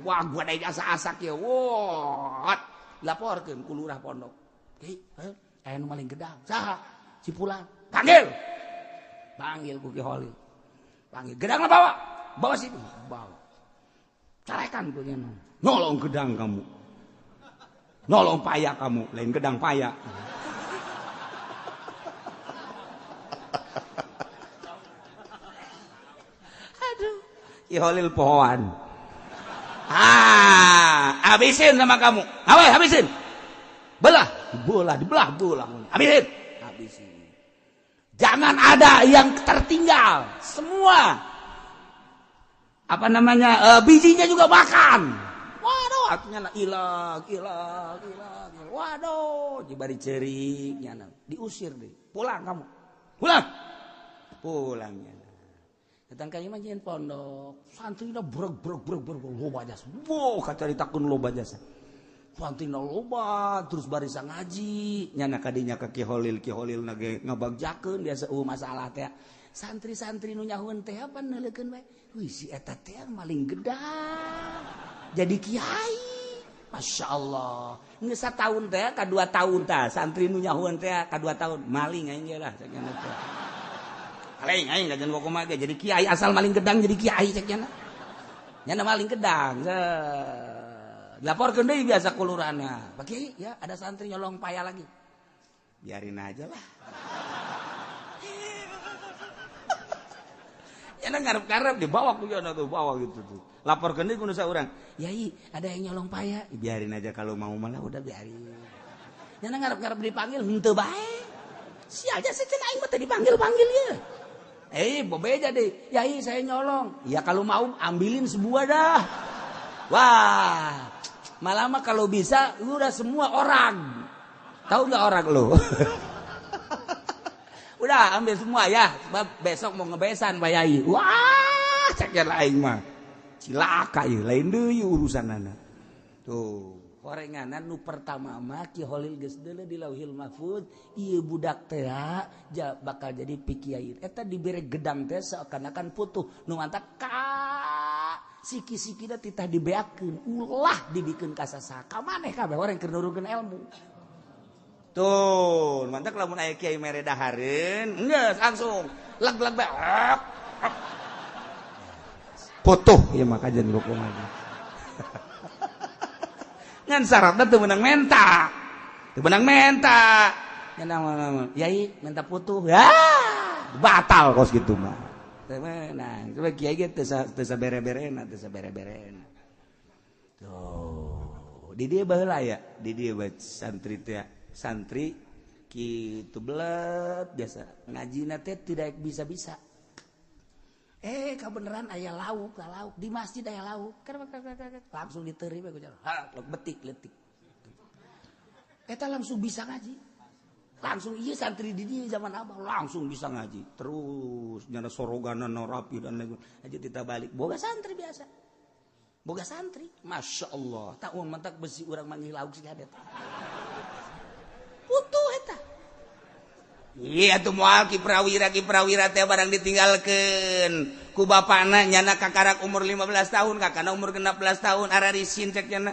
Wah gua deui asa-asak ye. Wah, laporkeun ku lurah pondok. Kiai, aya nu maling gedang. Saha? Si Pulan. Panggil. Panggil ku Ki Holil. Panggil gedangna bawa. Bawa sini, bawa. Carekan ku nya. Nolong gedang kamu. Nolong paya kamu, lain gedang paya. Aduh, Ki Holil pohoan. Ah, habisin sama kamu. Awas, habisin. Belah, belah, dibelah, belah. Habisin. Habisin. Jangan ada yang tertinggal. Semua apa namanya bijinya juga makan. Waduh, artinya lah ilang, ilang, ilang. Waduh, jibari cerik, nyana. Diusir deh. Pulang kamu. Pulang. Pulang nyana. Datang ka imah nyeun pondok. Santrina breg breg breg breg loba jasa. Wow, kacaritakeun loba jasa. Santrina loba terus barisa ngaji. Nyana kadinya ka Ki Holil, Ki Holil na ge ngabagjakeun biasa masalah teh. Santri-santri nu nyahueun teh apa neuleukeun bae. Wih, si eta teh maling gedang. Jadi kiai. Masya Allah. Geus sataun teh ka 2 tahun tah santri nu nyahueun teh ka 2 tahun maling aing ge lah cek nya teh. Maling aing kajian kumaha ge jadi kiai asal maling gedang jadi kiai cek nya. Nya maling gedang. Laporkeun deui biasa ku lurahna. Pak Kiai, ya ada santri nyolong paya lagi. Biarin aja lah. Ya ngarep-ngarep dibawa ku nya tuh bawa gitu tuh. Laporkeun deui ku nu saurang. Yai, ada yang nyolong paya. Biarin aja kalau mau malah udah biarin. Nya ngarep-ngarep dipanggil henteu bae. Sial aja sih cenah aing mah teu dipanggil-panggil ye. Bobeja deh. Yai, saya nyolong. Ya kalau mau ambilin sebuah dah. Wah, malah mah kalau bisa udah semua orang. Tahu nggak orang lu? Udah ambil semua ya, sebab besok mau ngebesan Pak Yai. Wah, cek aing mah. Cilaka ieu, lain deui urusanana. Tuh, horenganan nu pertama mah Ki Holil geus deuleu di Lauhil Mahfuz, ieu budak teh bakal jadi pikiai. Eta dibere gedang teh seakan-akan putuh, nu mantak ka siki-sikina titah dibeakeun, ulah dibikeun ka sasaha. Ka maneh kabeh orang keur nurunkeun ilmu. Tuh, mantak lamun aya kiai mere dahareun, geus langsung leg-leg bae. Putuh ieu mah kajian kumaha. Ngan syaratna teu meunang menta. Teu meunang menta. Nya yai minta putuh. Ya, batal kos kitu mah. Teu meunang. Coba kiai ge teu sabere-berena, teu sabere-berena. Tuh, di dieu baheula ya, di dieu bae santri teh. Santri kitu belet biasa ngajina teh tidak bisa-bisa. Kebeneran aya lauk, lauk di masjid aya lauk. Langsung diterima ku jalan. Ha, betik letik. Eta langsung bisa ngaji. Langsung ieu santri di dieu zaman abah langsung bisa ngaji. Terus nyana soroganan rapi dan lain. Aja kita balik boga santri biasa. Boga santri, Masya Allah. Tak uang mentak besi urang manggih lauk sih hadet. Putuh eta. Iya tuh moal Ki Prawira teh barang ditinggalkeun ku bapana nyana kakarak umur 15 tahun kakana umur 16 tahun ararisin cek nyana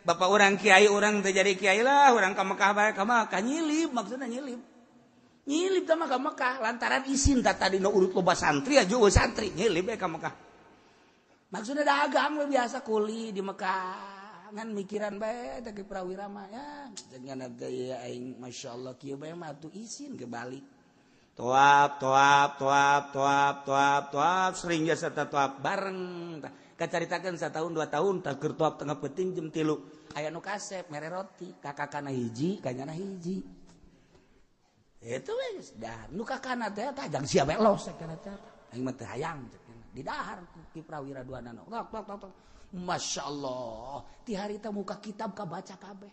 bapak urang kiai urang teh jadi kiai lah urang ka Mekah bae ka Mekah nyilip maksudna nyilip nyilip teh mah ka Mekah lantaran isin tah tadi nu urut loba santri aja eueuh santri nyilip bae ka Mekah maksudna dagang we biasa kuli di Mekah ngan mikiran bae teh Ki Prawira mah ya dengan gaya aing masyaallah kieu bae mah atuh isin kebalik toap toap toap toap toap toap sering jasa toap bareng kacaritakeun satahun 2 tahun tah keur toap tengah peuting jam 3 aya nu kasep mere roti kakakana hiji kanyana hiji itu we geus dah nu kakana teh tah jang sia bae los kana teh aing mah teu hayang Didahar ku Ki Prawira duanana. Tok tok tok. Masya Allah, ti harita muka kitab kabaca kabeh.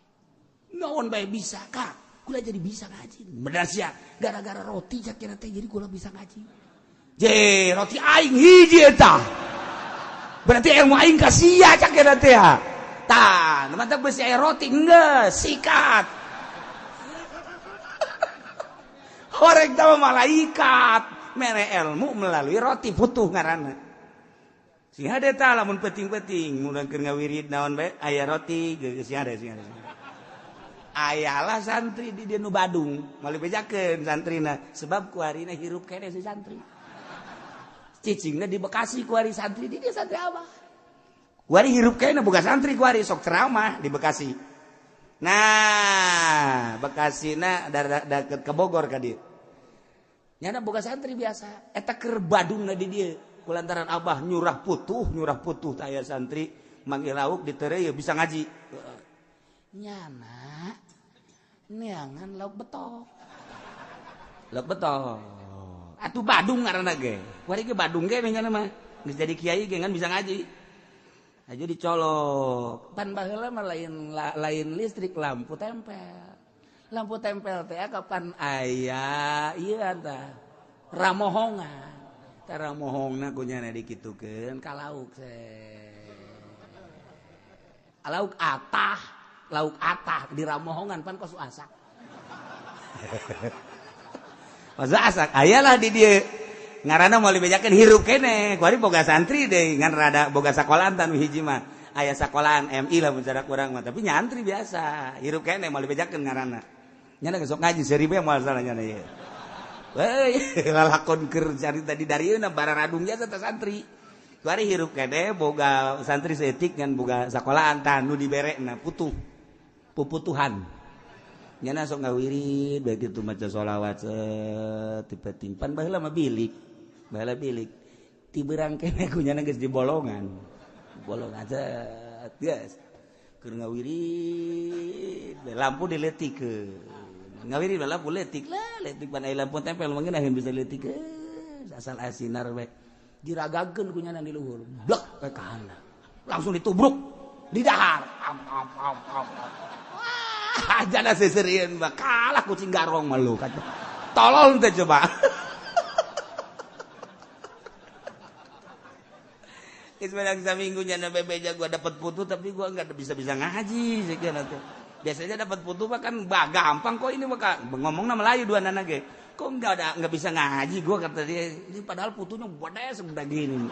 Naon bae bisa ka? Kula jadi bisa ngaji. Bener sia, gara-gara roti cak teh jadi kula bisa ngaji. Je, roti aing hiji eta. Berarti ilmu aing ka sia cak teh. Tah, nu mantap beusi aya roti geus sikat. Horeg teh malaikat mere ilmu melalui roti putuh ngaranna. Sing hade tah lamun penting-penting mun keur ngawirid naon bae aya roti geus sing hade sing hade. Ayalah santri di dieu nu Badung, moal dibejakeun santrina sebab kuarina hirup keneh si santri. Cicingna di Bekasi kuari santri di dieu santri abah. Kuari hirup keneh boga santri kuari sok ceramah di Bekasi. Nah, Bekasina deket ke Bogor ka dieu. Nyana boga santri biasa, eta keur Badungna di dieu. Kulantaran abah nyurah putuh taya santri manggil lauk ditereu bisa ngaji. Nyana neangan lauk betok. Lauk betok. Atuh Badung ngaranna ge. Kuari ge Badung ge nyana mah. Geus jadi kiai ge ngan bisa ngaji. Aja dicolok. Pan baheula mah lain listrik lampu tempel. Lampu tempel teh kapan aya ieu tah. Ramohongan. Tara mohongna ku nyana dikitukeun ka lauk lauk atah di ramohongan pan kos asak. Kos asak ayalah di dieu ngaranna moal dibejakeun hirup keneh kuari boga santri deui ngan rada boga sakolahan tan hiji mah aya sakolahan MI lah mun cara kurang mah tapi nyantri biasa hirup keneh moal dibejakeun ngaranna nyana geus sok ngaji seribu moal salah nyana ieu. Weh, lalakon keur carita di darieuna bararadung jasa teh santri. Kuari hirup keneh boga santri saeutik ngan boga sakolahan tah nu diberekna putuh. Puputuhan. Nyana sok ngawirid bae kitu maca sholawat tipe timpan baheula mah bilik. Baheula bilik. Ti beurang keneh ku nyana geus di bolongan. Bolongan set geus. Keur ngawirid lampu diletikeun. Ngawiri lampu letik lah, letik pan aya lampu tempel mah ngeunaheun bisa letik asal asinar we. Diragakeun ku nyana di luhur, blek we ka handap. Langsung ditubruk di dahar. Am am am am. Wah, jana seserieun mah kalah kucing garong mah lu. Tolol teh coba. Geus menang saminggu nyana bebeja gua dapat putu tapi gua enggak bisa-bisa ngaji sekian teh. Biasanya dapat putu mah kan gampang kok ini mah ngomongna Melayu dua nana ge. Kok enggak bisa ngaji gua kata dia. Ini padahal putunya gede segede gini.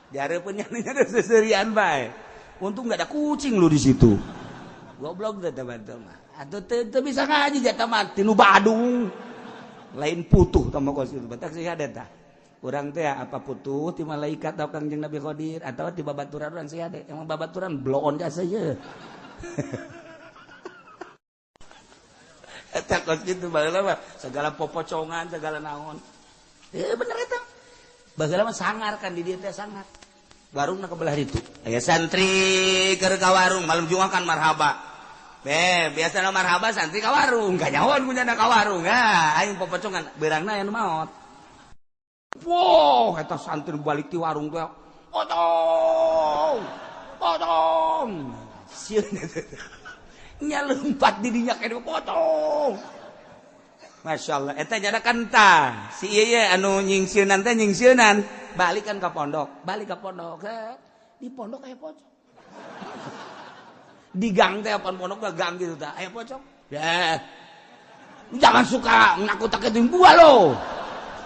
Dihareupeun nyana seserian bae. Untung enggak ada kucing lu di situ. Goblok teh teman-teman. Atuh teu bisa ngaji jatah mah tinu Badung. Lain putuh tah mah kos kitu. Batak sih ada tah. Urang teh apa putuh ti malaikat atau Kangjeng Nabi Khidir atau ti babaturan urang sih ada. Emang babaturan bloon jasa ye. Eta kos kitu baheula mah segala popocongan segala naon. Bener eta. Baheula mah sangar kan di dieu teh sangar. Warungna ke belah ditu. Aya santri keur ka warung malam Jumat kan marhaba. Be, biasana marhaba santri ka warung, kanyahoan kunyana ka warung. Ah, aing popocongan beurangna aya nu maot. Wow, eta santri balik ti warung teh. Potong. Potong. Sieun eta. Nya lompat di dinya kene potong. Masya Allah, eta nyana kan tah. Si ieu ye anu nyingsieunan teh nyingsieunan, balik kan ka pondok, balik ka pondok. Di pondok aya pocong. Di gang teh apaan pondok ke gang gitu tah, aya pocong. Ya. Jangan suka nakut-nakutin gua lo.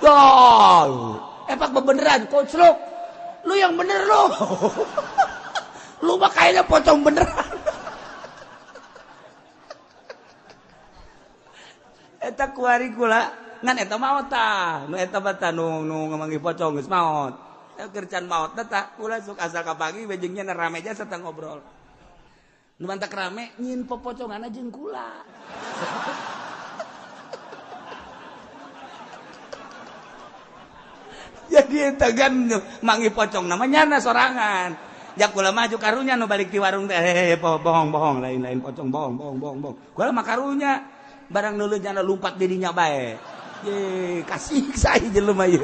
Gol. Epak bebeneran, koclok. Lu yang bener lu. Lu mah kayaknya pocong beneran. Eta kuari kula ngan eta maot tah nu eta mah tah nu ngamanggih pocong geus maot. Keur can maot tah kula sok asa ka pagi we jeung nya rame jasa tah ngobrol. Nu mantak rame nyin popoconganna jeung kula. Jadi eta gan manggih pocong nama nyana sorangan. Jak kula maju karunya nu balik ti warung teh bohong-bohong lain-lain pocong bohong bohong bohong bohong. Kula mah karunya barang nulun jana lumpat dirinya bae. Ye, kasih saya jelema ieu.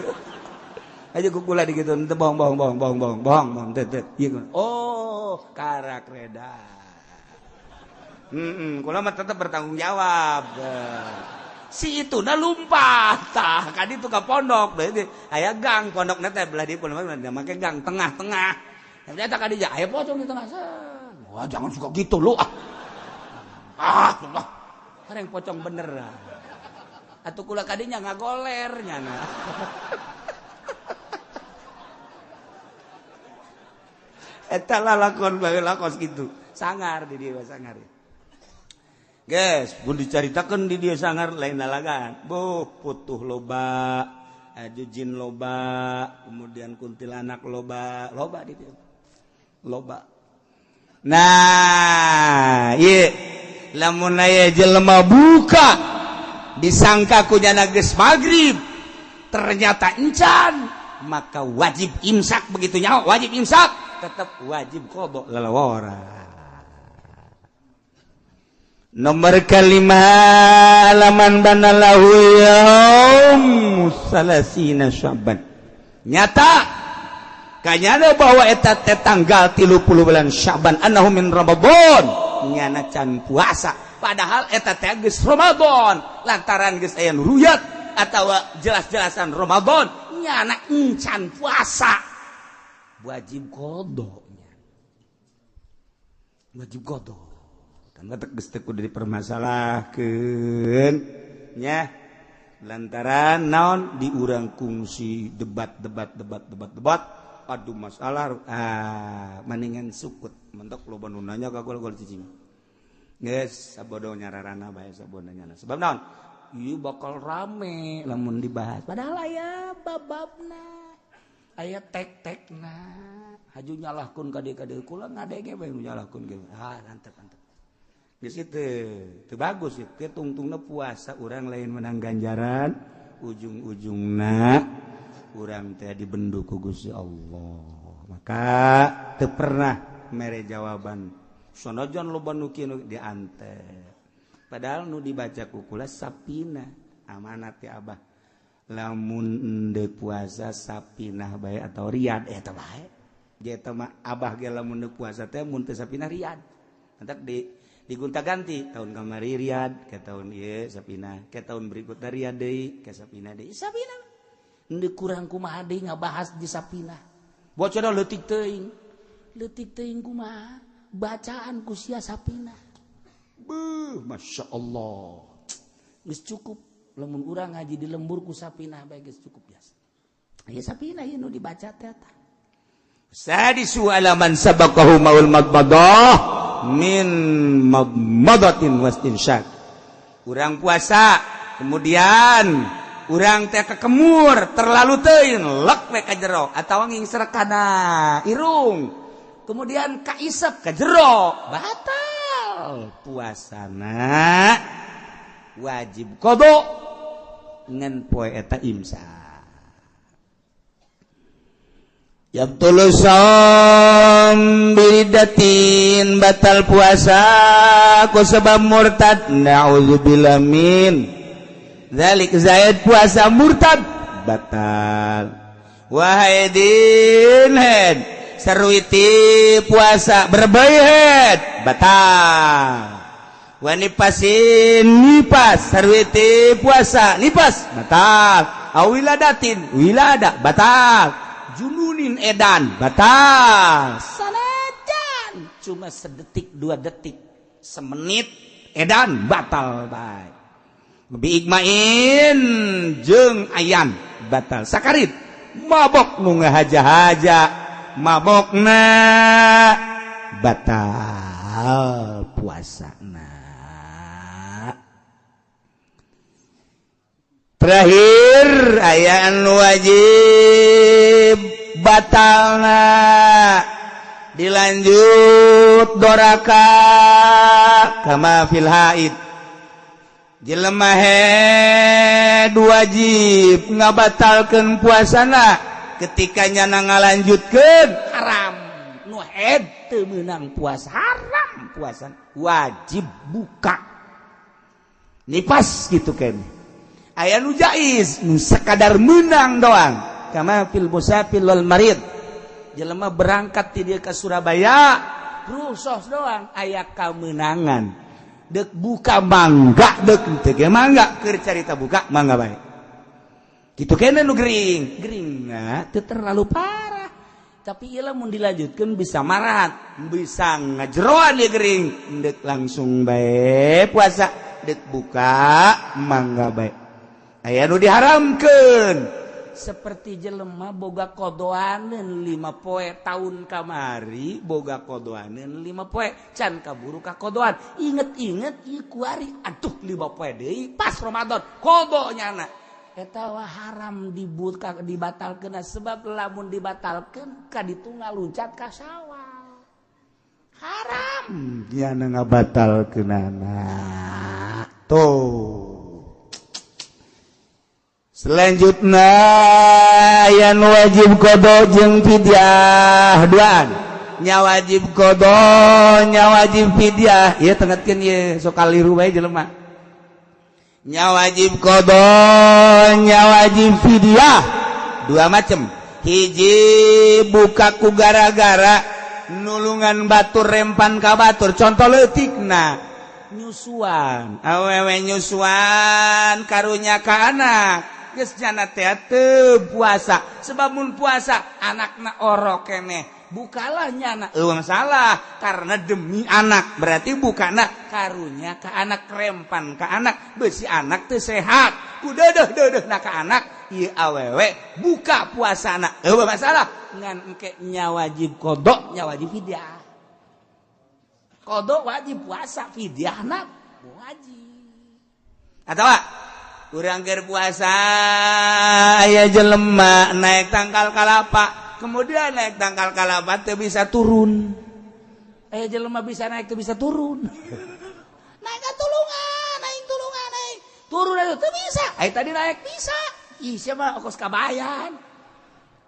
Aja ku kula digitu teu bohong bohong bohong bohong bohong bohong bohong teu teu. Ieu oh karak reda. Kula mah tetep bertanggung jawab. Si itu na lumpat tah ka ditu ka pondok berarti aya gang pondokna teh belah dieu make gang tengah-tengah. Ternyata ka dieu aya pocong di tengah. Wah jangan suka gitu lu ah. Ah, Allah. Kareng pocong bener. Atuh kula kadinya ngagoler nyana. Eta lalakon bae lakos kitu. Sangar di dieu sangar. Guys, pun dicaritakeun di dieu sangar lain lalagan. Buh, putuh loba, jin loba, kemudian kuntilanak loba, loba di dieu. Loba. Nah, ieu lamun aya jelema buka disangka ku nyana geus magrib, ternyata encan, maka wajib imsak begitu nyaho, wajib imsak, tetap wajib qada lalawara. Nomor kelima laman banalahu yaum salasina Syaban. Nyata kanyana bahwa eta teh tanggal 30 bulan Syaban annahu min Ramadan nyana can puasa padahal eta teh geus Ramadan lantaran geus aya nu ruyat atawa jelas-jelasan Ramadan nyana encan puasa wajib qada nya wajib qada. Kan geus teu kudu dipermasalahkeun nya lantaran naon di urang kungsi debat debat debat debat debat aduh masalah ah mendingan sukut mentok loba nu nanya ka gol gol cicing geus sabodo nyararana bae sabodo nyana sebab naon ieu bakal rame lamun dibahas padahal aya bababna aya tek-tekna haju nyalahkeun ka dieu kula ngadenge bae nu nyalahkeun ge ah antep antep geus itu teu bagus ieu tungtungna puasa urang lain menang ganjaran ujung-ujungna urang teh dibendu ku Gusti Allah maka teu pernah mere jawaban sanajan loba nu kieu diante padahal nu dibaca ku kula sapina amanat ti abah lamun endeu puasa sapinah bae atau riyad eta bae dia eta mah abah ge lamun endeu puasa teh mun teu sapinah riyad entak di digonta-ganti tahun kamari riyad ke tahun ieu sapinah ke tahun berikutna riyad deui ke sapinah deui sapinah henteu kurang kumaha deui ngabahas di sapinah bocor leutik teuing kumaha bacaan ku sia sapinah beuh masyaallah geus cukup lamun urang ngaji di lembur ku sapinah bae geus cukup biasa ieu sapinah ieu nu dibaca teh eta sadisu alaman sabaqahu maul madmadah min madmadatin wastinsyak. Urang puasa kemudian urang teh kekemur terlalu teuing lek we ka jero atawa ngingsrek kana irung kemudian kaisep ka jero batal puasana wajib qada ngan poe eta imsak. Yabtulu shaum biridatin batal puasa ku sebab murtad na'udzubillah min dzalik zaid puasa murtad batal wahaidin head sarwiti puasa berbayhet batal wanipasin nipas sarwiti puasa nipas batal awiladatin wilada batal jununin edan batal sanajan cuma sedetik dua detik semenit edan batal bae bi igmain jeung ayan batal sakarit mabok nu ngahaja-haja mabokna batal puasana. Terakhir aya anu wajib batalna dilanjut doraka kama fil haid jelema head wajib ngabatalkeun puasana ketika nyana ngalanjutkeun haram nu head teu meunang puasa haram puasa wajib buka nipas gitu kan. Aya nu jaiz nu sakadar meunang doang Kama fil musafir wal marid. Jelema berangkat ti dieu ka Surabaya, rusuh doang aya kamenangan. Dek buka mangga, dek teu ge mangga, keur carita buka mangga bae. Kitu kene nu gering, geringna teu terlalu parah. Tapi ieu lamun dilanjutkeun bisa marat, bisa ngajeroan ieu gering. Dek langsung bae puasa, dek buka mangga bae. Aya nu diharamkeun. Seperti jelema boga kodoaneun 5 poe tahun kamari, boga kodoaneun 5 poe can kaburu ka kodoan. Inget-inget ieu kuari aduh 5 poe deui pas Ramadan kodo nyana. Eta wah haram dibuka dibatalkeun sebab lamun dibatalkeun ka ditu ngaluncat ka sawah. Haram nyana ngabatalkeunana. Tuh. Selanjutnya yang wajib qada jeung fidyah duaan. Nya wajib qada, nya wajib fidyah. Ieu tengetkeun ieu sok kaliru bae jelema. Nya wajib qada, nya wajib fidyah. Dua macam. Hiji buka ku gara-gara nulungan batur rempan ka batur. Contoh leutikna nyusuan. Awewe nyusuan karunya ka anak. Geus jana teh teu puasa sebab mun puasa anakna orok keneh bukalah nyana eueuh masalah karena demi anak berarti bukana karunya ka anak rempan ka anak beusi anak teu sehat ku deudeuh-deudeuhna ka anak ieu awewe buka puasana eueuh masalah ngan engke nya wajib qada nya wajib fidyah qada wajib puasa fidyahna wajib atawa urang keur puasa aya jelema naik tangkal kalapa kemudian naik tangkal kalapa teu bisa turun aya jelema bisa naik teu bisa turun naik ka tulungan naik tulungan naik turun atuh teu bisa aya tadi naik bisa ih sia mah kos kabayan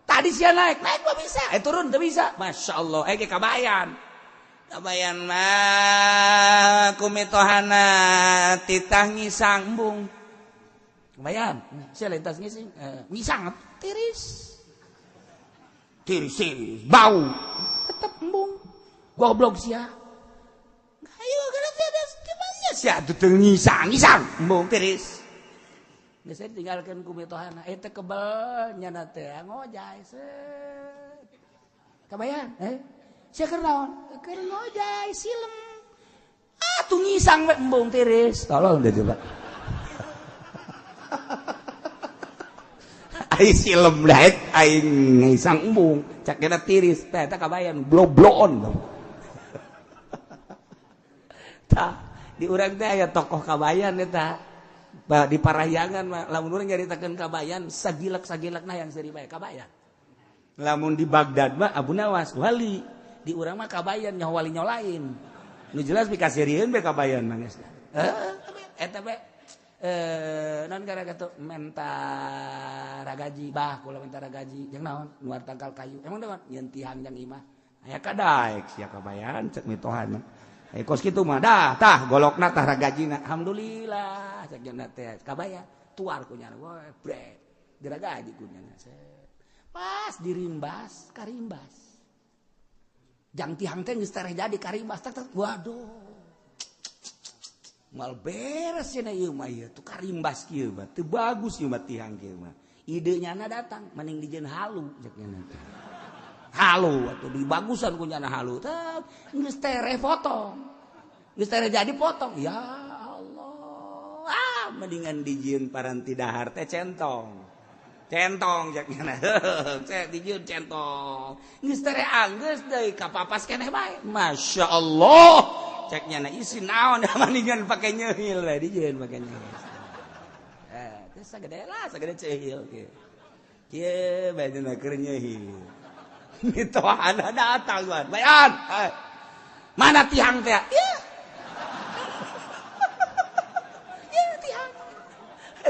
tadi sia naik naik mah bisa aya turun teu bisa masyaallah aya ge kabayan kabayan mah kumitohana titah ngisang embung. Lumayan, saya lintas ngising, ngisang tiris, tiris, tiris, bau, tetap embung, goblok sia. Ayo kalau tiada gimana sia tuh ngisang, ngisang, embung tiris. Geus saya ditinggalkeun ku mitohana, eta kebel nyana teh ngojay set. Kabayan, sia keur naon? Keur ngojay silem. Ah tuh ngisang we embung tiris. Tolong deh coba. Ai silem daek aing ngisang embung cak kena tiris teh eta kabayan blobloon. Tah di urang teh aya tokoh kabayan eta di Parahyangan mah lamun urang nyaritakeun kabayan sagilek-sagilekna yang seuri bae kabayan. Lamun di Baghdad mah Abu Nawas wali, di urang mah kabayan nyaho wali nyaho lain. Nu jelas pikaseurieun bae kabayan mah geus. Eta bae non gara gitu mentara gaji bah kula mentara gaji jeung naon nuar tangkal kayu emang naon nyeun tihang jang imah aya kadaek sia kabayan cek mitohan aya kos kitu mah dah tah golokna tah ragajina alhamdulillah cek jeung teh kabayan tuar ku nyana we brek diragaji ku nyana pas dirimbas karimbas jang tihang teh geus tereh jadi karimbas tak waduh mal beres cenah ieu mah ieu tuh karimbas kieu mah teu bagus ieu mah tihang kieu mah ide nyana datang mending dijieun halu cek nyana teh halu atuh dibagusan ku nyana halu teh geus tereh potong geus tereh jadi potong ya Allah ah mendingan dijieun paranti dahar teh centong centong cek nyana cek dijieun centong geus tereh anggeus deui kapapas keneh bae masyaallah ceknya na isi naon mendingan pakai nyehil we dijieun pakai nyehil teh sagede lah sagede cehil kieu kieu bae dina keur nyehil mitohana datang wan bayan mana tihang teh ieu ieu tihang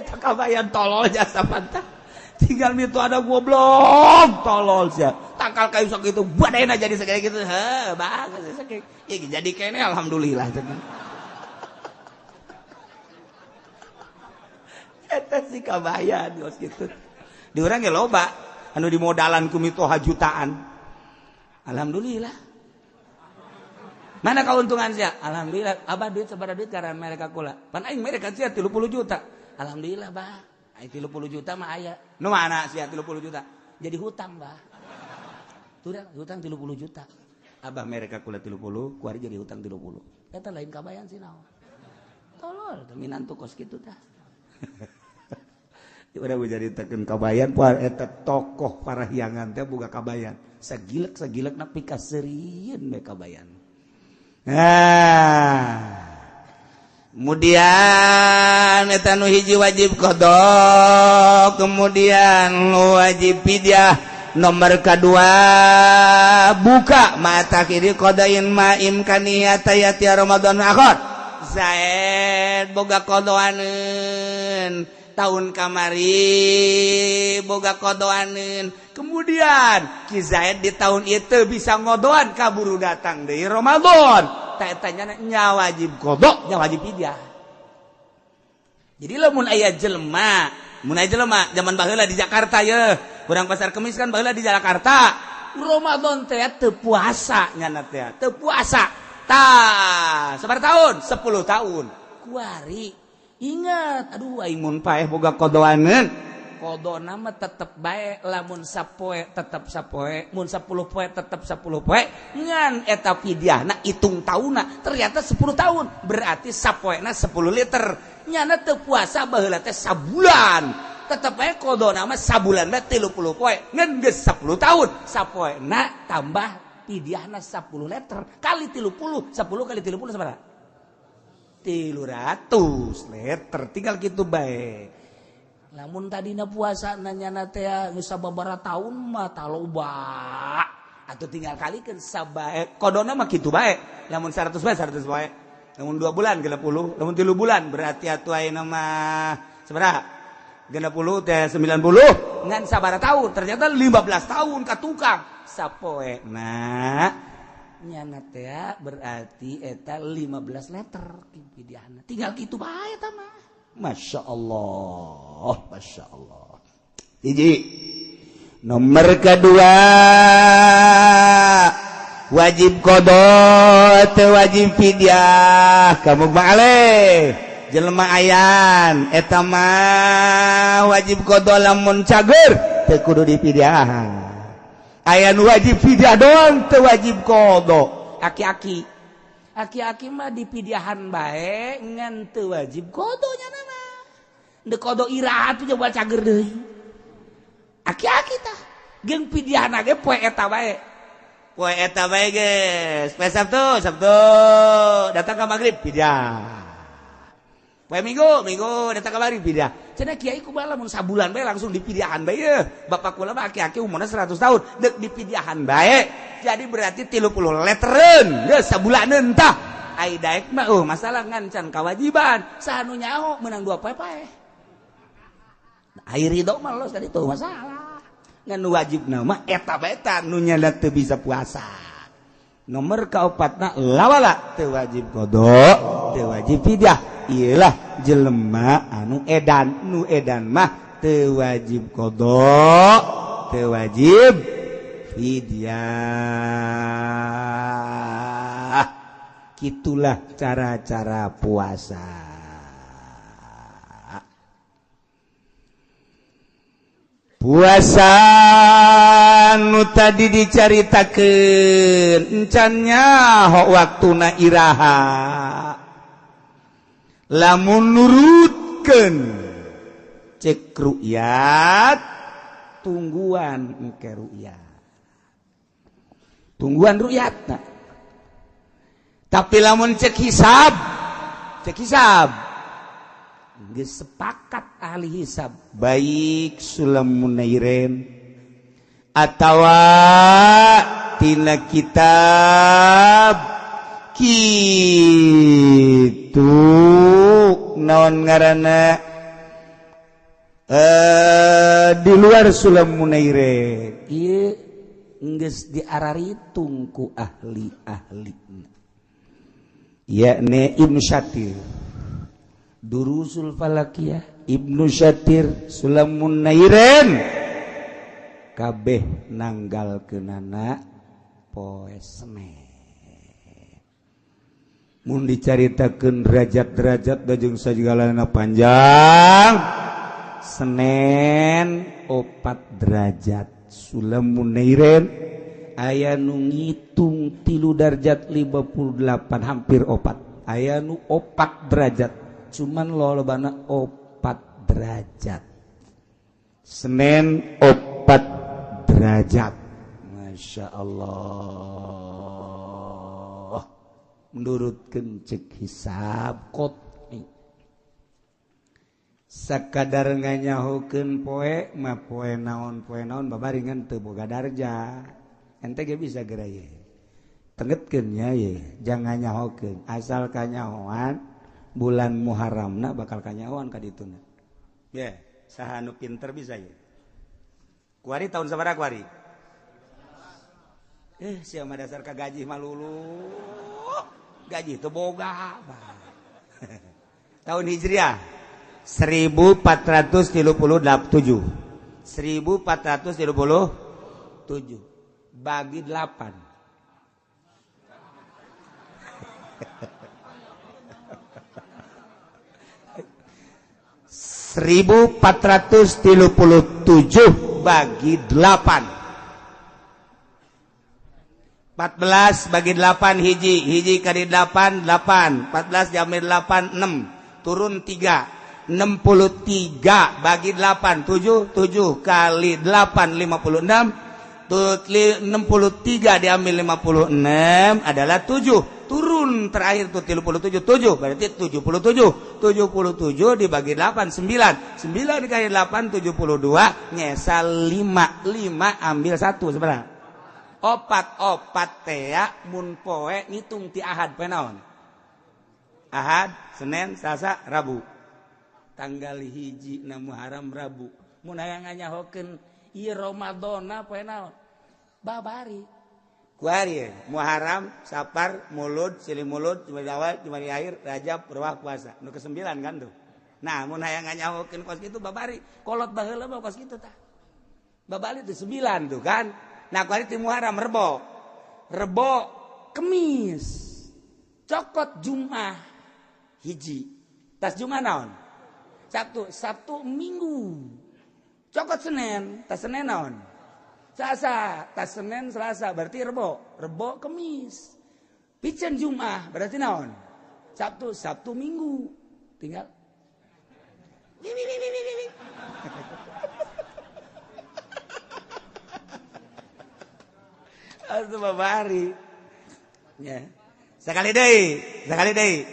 eta kabayan tolol jasa pantah tinggal mito ada goblok tolol sia tangkal kayu sok itu badena jadi segede gitu heh bagus sakit ya jadi kene alhamdulillah eta si kabayan geus kitu di urang ge loba. Anu dimodalan ku mitoha jutaan. Alhamdulillah. Mana keuntungan sia? Alhamdulillah. Abah duit sabaraha duit karena mereka kula. Pan aing mereka sia 30 juta. Alhamdulillah, bah. Aing 30 juta mah aya. Nu mana sia 30 juta? Jadi hutang, bah. Tuh hutang 30 juta. Abah mereka kula 30, kuari jadi hutang 30. Eta lain kabayan sih naon. Tolol, minantu kos kitu tah. Udah nyaritakeun kabayan poe eta tokoh Parahyangan teh boga kabayan. Sagilek-sagilek na pikaseurieun we kabayan. Nah, kemudian eta nu hiji wajib qada, kemudian wajib fidyah. Nomor kedua buka mata kiri qadain ma imkaniyata yati Ramadan akhir. Zaid boga qadawaneun tahun kamari boga qadawaneun. Kemudian Ki Zaid di tahun itu bisa ngodoan kaburu datang dari Ramadan. Tak tanya nya wajib qada, nya wajib fidyah. Jadi lamun aya jelema, mun aya jelema zaman baheula di Jakarta ye, urang pasar Kemis kan baheula di Jakarta. Ramadan teh teu puasa nyana teh, teu puasa. Tah, sabaraha tahun? 10 tahun. Kuari ingat, aduh aing mun paeh boga qadawaneun. Qadona mah tetep bae, lamun sapoe tetep sapoe, mun 10 poe tetep 10 poe, ngan eta fidyahna hitung taunna ternyata 10 tahun, berarti sapoena 10 liter. Nyana teu puasa baheula teh sabulan, tetep bae qadona mah sabulan mah 30 poe, ngan geus 10 tahun, sapoena tambah fidyahna 10 liter kali 30, 10 kali 30 sabaraha? 300 liter, tinggal kitu bae. Lamun tadina puasa nanya teh geus sababaraha tahun mah taloba atuh tinggal kalikeun sabae qadona mah kitu bae. Lamun 100 bae 100 bae. Lamun 2 bulan 60, lamun 3 bulan berarti atuh ayeuna mah sabaraha? 60 teh 90 ngan sabaraha tahun? Ternyata 15 tahun ka tukang sapoe. Nah, nyana teh berarti eta 15 liter fidyahna. Tinggal kitu bae eta mah. Masya Allah, Masya Allah. Hiji. Nomor kedua wajib qada teu wajib fidyah. Kamu ma'aleh jelema ayan eta mah wajib qada lamun cager teu kudu dipidyahan. Ayan wajib fidyah doang teu wajib qada. Aki-aki. Aki-aki mah dipidyahan bae ngan teu wajib qada nya mah. Deuk qada iraha tuh coba cager deui. Aki-aki tah jeung pidyahna ge poe eta bae. Poe eta bae geus. Poe Sabtu, Sabtu datang ka magrib pidyah. Poe Minggu, Minggu datang ka magrib pidyah. Cenah kiai kumaha lamun sabulan bae langsung dipidyahan bae ye. Bapak kula mah aki-aki umurna 100 tahun deuk dipidyahan bae. Jadi berarti 30 leteren geus sabulaneun tah. Ai daek mah masalah ngan can kawajiban. Saha nu nyaho meunang 2 poe paeh. Ai ridho mah los tadi tuh masalah. Ngan wajibna mah eta bae ta nu nyana teu bisa puasa. Nomor kaopatna lawala teu wajib qada, teu wajib fidyah. Iyalah jelema anu edan, nu edan mah teu wajib qada, teu wajib fidyah. Kitulah cara-cara puasa. Puasa nu tadi dicaritakeun encan nyaho waktuna iraha. Lamun nurutkeun cek ru'yat tungguan engke ru'yat. Tungguan ru'yatna. Tapi lamun cek hisab geus sepakat ahli hisab baik Sulam Munairin atawa tina kitab kitu naon ngaranna di luar Sulam Munairin ieu geus diararitung ku ahli-ahli yakni Ibnu Syatir Durusul Falakiyah, Ibnu Syatir, Sulamun Nairin. Kabeh nanggalkeunana poe Senin. Mun dicaritakeun derajat-derajat jeung sagalana panjang. Senin 4 derajat Sulamun Nairen aya nu ngitung 3 derajat 58 hampir 4. Aya nu 4 derajat cuman lolobana 4 derajat. Senin 4 derajat. Masya Allah. Menurutkeun cek hisab qot'i. Sakadar nganyahokeun poe mah poe naon babaringan teu boga darja. Ente ge bisa geura ye. Tengetkeun nya ye, jangan nyahokeun. Asal kanyahoan bulan Muharramna bakal kanyahoan ka dituna. Ye, saha nu pinter bisa ye. Kuari tahun sabaraha kuari? Sia mah dasar ka gaji mah lulu. Gaji teu boga. Tahun Hijriah 1437. 1437 bagi 8. 1437 bagi 8. 14 bagi 8 hiji, hiji kali 8 8, 14 jamir 8 6, turun 3, 63 bagi 8 7, 7 kali 8 56, 63 diambil 56 adalah 7, turun terakhir tuh 37, 7 berarti 77, 77 dibagi 8 9, 9 kali 8 72, nyesal 5, 5 ambil 1 sebenarnya. Opat tea mun poe ngitung ti Ahad poe naon? Ahad, Senin, Selasa, Rabu. Tanggal 1 na Muharram Rabu. Mun hayang nganyahokeun ieu Ramadana poe naon? Babari. Kuari Muharram, Sapar, Mulud, Silih Mulud, Jumadi Awal, Jumadi Akhir, Rajab, Ruwah, puasa. Nu ke-9 kan tuh. Nah, mun hayang nganyahokeun kos kitu babari. Kolot baheula mah kos kitu tah. Babari teh 9 tuh kan. Nah, kuari ti Muharram Rebo. Rebo Kemis. Cokot Jumat hiji. Tas Jumat naon? Sabtu, Sabtu Minggu. Cokot Senin, tas Senin naon? Selasa, tas Senin Selasa berarti Rebo. Rebo Kemis. Piceun Jumat berarti naon? Sabtu, Sabtu Minggu. Tinggal. Atuh babari. Ya. Sekali deui, sekali deui.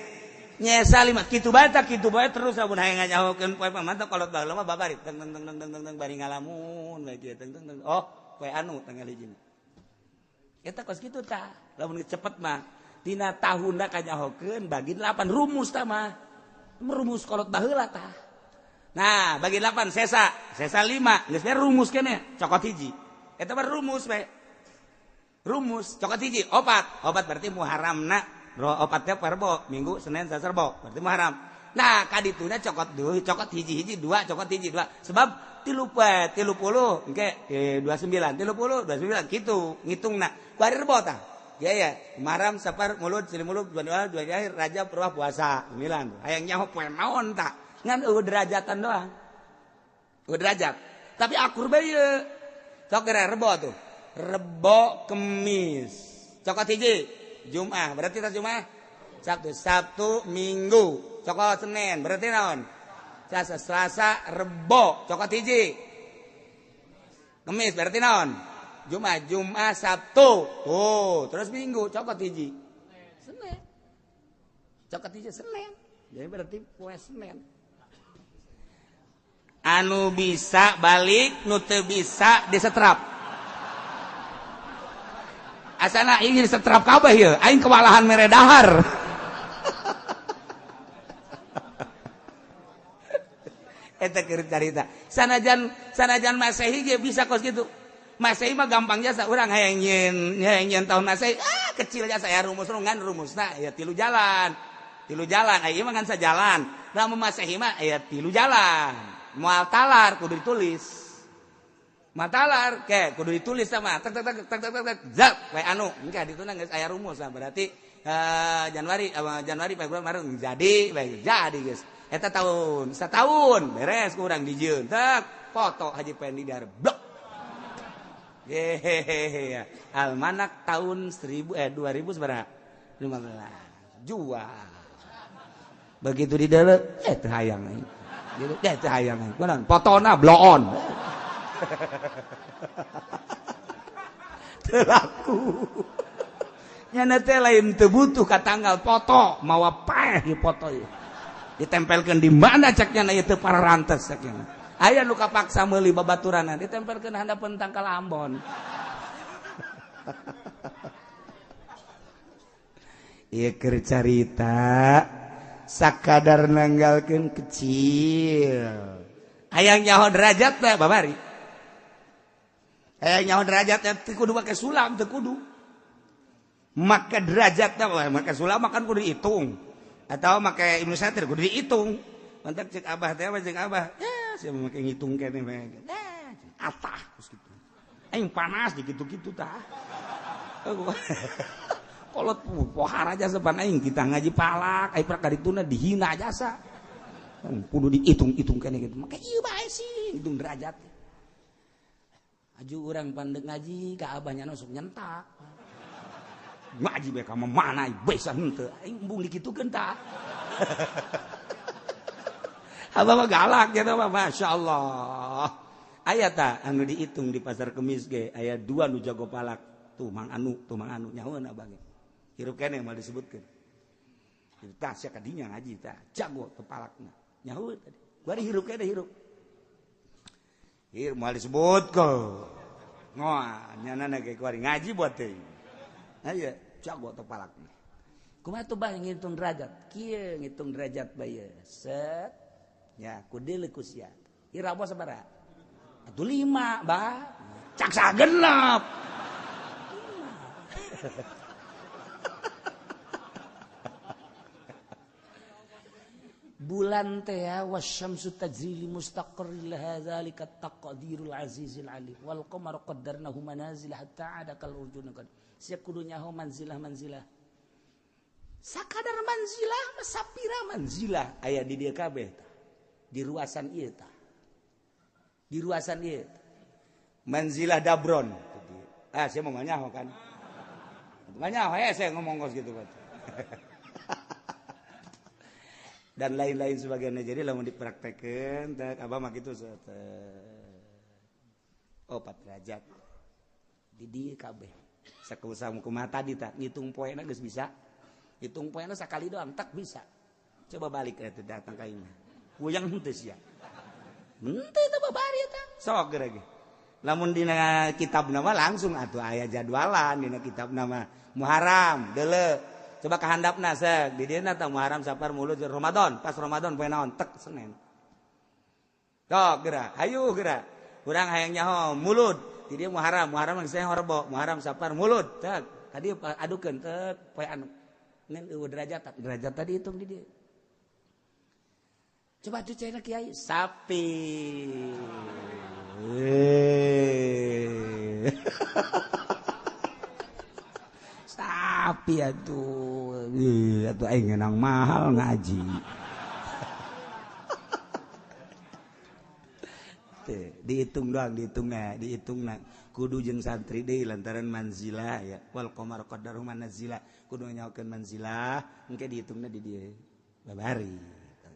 Nyesa lima kitu bae tah kitu bae terus lamun hayang nganyahokeun poe pamantau kolot baheula mah babari teng teng teng teng teng teng bari ngalamun bae kieu teng teng teng. Oh, poe anu tanggal 1. Eta kos kitu tah. Lamun cepet mah dina tahunna kanyahokeun bagi 8 rumus tah mah. Rumus kolot baheula tah. Nah, bagi 8 sesa, sesa 5, geus rumus keneh, cokot hiji. Eta mah rumus bae. Rumus cokot hiji opat, opat berarti Muharramna opatnya Rebo, Minggu, Senin, Selasa, Rebo berarti Muharram. Nah kadituna cokot dua, cokot hiji hiji dua, cokot hiji dua, sebab 30 engke 29, 30 29 gitu ngitungna. Kuari Rebo tah. Ya ya, Muharram, Safar, Mulud, Silih Mulud, Dua Dua Akhir, Rajab, Ruwah, puasa 9. Hayang nyaho poe naon tah? Ngan eueuh derajatan doang. Eueuh derajat. Tapi akur bae ieu. Sok geura Rebo tuh. Rebo Kemis cokot hiji Jumat berarti tas Jumat Sabtu, Sabtu Minggu cokot Senin berarti naon? Selasa, Selasa Rebo cokot hiji Kemis berarti naon? Jumat, Jumat Sabtu tuh terus Minggu cokot hiji Senin cokot hiji Senin jadi berarti poe Senin anu bisa balik nu teu bisa disetrap. Asana ingin setrap kabeh ieu, aing kewalahan mere dahar. Eta keur carita. Sanajan Masehi ge bisa kos kitu. Masehi mah gampang jasa urang hayang nyieun tahun Masehi, ah kecil jasa ya rumus ngan rumusna ya 3 jalan. 3 jalan, aya mah ngan sajalan. Lamun Masehi mah aya 3 jalan. Moal talar kudu ditulis. Matalar ke kudu ditulis sama tek tek tek tek tek tek zap we anu engke dituna geus aya rumus berarti Januari Januari Februari Maret jadi baik jadi geus eta tahun setahun beres kurang dijieun tek foto Haji Pendi dar blok hehehe almanak tahun 2015 jual begitu di dalam teu hayang aing gitu teu hayang aing kunaon fotona bloon telaku nyana teh lain teu butuh ka tanggal foto mawa paeh di foto ieu ditempelkeun di mana cek nyana ieu teu pararantes cek nyana aya nu kapaksa meuli babaturanna ditempelkeun handapeun tangkal Ambon ieu keur carita sakadar nanggalkeun kecil hayang nyaho derajat teh babari hayang nyaho derajatnya teu kudu make sulam teu kudu make derajatna make sulam makan kudu dihitung atau make Ibnu Satir kudu dihitung mantak cek abah teh cek abah ya sia make ngitung keneh bae atah geus kitu aing panas di kitu-kitu tah kolot pohara jasa pan aing kita ngaji palak aing prak kadituna dihina jasa kudu dihitung-hitung keneh kitu make ieu bae sih hitung derajat. Aju urang pandek ngaji ka abahnya sok nyentak. Ngaji bae ka mana bisa henteu aing embung dikitukeun tah. Abah mah galak gitu mah masyaallah. Aya tah anu dihitung di pasar Kemis ge aya dua nu jago palak. Tuh mang anu nyahoeun abah ge. Hirup keneh moal disebutkeun. Tah sia kadinya ngaji tah jago teu palakna. Nyahoeun tadi. Bari hirup keneh hirup. Hir moal disebut ko. Ngoa nyana ge kuari ngaji buat teh. Aya jago teu palakna. Kumaha tuh bah ngitung derajat? Kieu ngitung derajat bae. Set. Ya kudeuleu ku sia. Ira bos sabaraha? Atuh 5, bah. Cak sagenep. 5. Bulan teh wasyamsu tajri li mustaqarrin laha zalika taqdirul azizil alim wal qamaru qaddarnahu manazil hatta ada kal urjun qad sia kudu nyaho manzilah manzilah sakadar manzilah sapira manzilah aya di dieu kabeh tah di ruasan ieu tah di ruasan ieu manzilah dabron ah sia mau nyaho kan nyaho ya saya ngomong kos gitu Pak. Dan lain-lain sebagainya. Jadi lamun dipraktekeun teh abah mah kitu oh 4 derajat di dieu kabeh sakusaha kumaha tadi tah ngitung poena geus bisa hitung poena sakali doang tak bisa coba balik eta datang ka imah kuyang henteu sia henteu teh babari eta sok geura ge lamun dina kitab nama langsung atuh aya jadwalan dina kitab nama Muharram deuleu coba kehandapna sek di dieu tah Muharram Safar Mulud Ramadan pas Ramadan poe naon tek Senin sok geura hayu geura urang hayang nyaho Mulud di dieu Muharram Muharram geus horbo Muharram Safar Mulud tek tadi adukeun tek poe anu ngan eueuh derajat derajat tadi hitung di dieu coba cucena kiai sapi sapi atuh atuh aing ngeunang mahal ngaji. Teh dihitung doang dihitungna dihitungna kudu jeung santri deui lantaran manzilah ya wal qamar qaddaru manzilah kudu nyahokeun manzilah engke dihitungna di dieu babari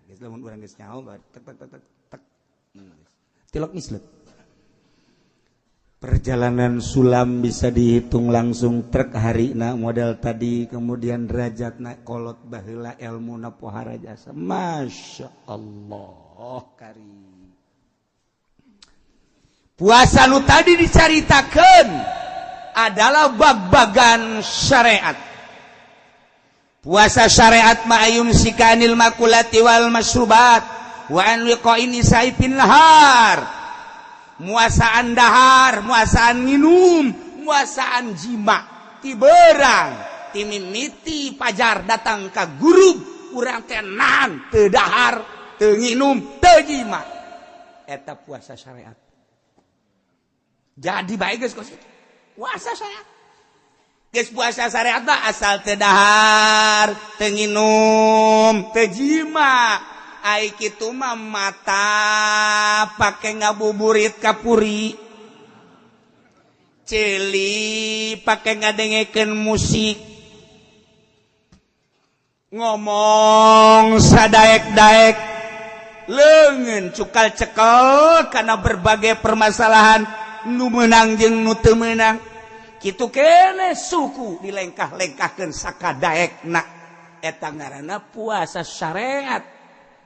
geus lamun urang geus nyaho tek tek tek tek tilok mislet. Perjalanan sulam bisa dihitung langsung truk harina model tadi kemudian derajatna kolot baheula elmuna pohara jasa Masya Allah kari puasa nu tadi dicaritakeun adalah bag-bagan syariat puasa syariat ma'ayum sikanil makulati wal masrubat wa an wiqa'in isaifin lahar muasaan dahar, muasaan minum, muasaan jima, ti berang, ti mimiti pajar datang ka guru, urang teh nahan, teu dahar, teu nginum, teu jima. Eta puasa syariat. Jadi bae geus kos kitu. Puasa syariat. Geus puasa syariat mah asal teu dahar, teu nginum, teu jima. Ai kitu mah mata pake ngabuburit kapuri. Ceuli pake ngadengekeun musik. Ngomong sadaek-daek. Leungeun cukal cekel karena berbagai permasalahan nu meunang jeung nu teu meunang. Kitu keneh suku dilengkah-lengkahkeun sakadaekna. Eta ngaranna puasa syariat.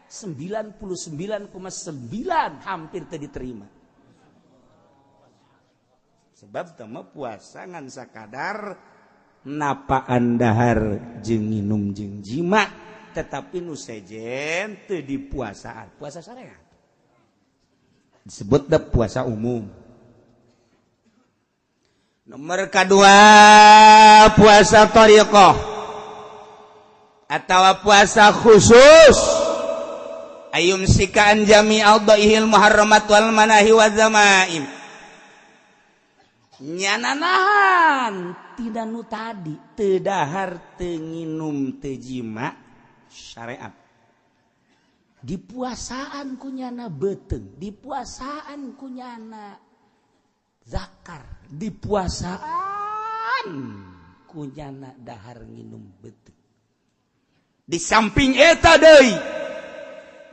99,9 hampir teu diterima. Sebab teu mah puasa ngan sakadar napaan dahar jeung nginum jeung jima, tetapi nu sejen teu dipuasaan. Puasa syariat disebut da puasa umum. Nomor kedua puasa thariqah atau puasa khusus. Ayum sikaan jami aldaihil muharramat wal manahi wa zamaim. Nyananahan tidak nu tadi teu dahar teu nginum teu jima syariat. Dipuasaan ku nyana beuteung, dipuasaan ku nyana zakar, dipuasaan ku nyana dahar nginum beuteung. Di samping eta deui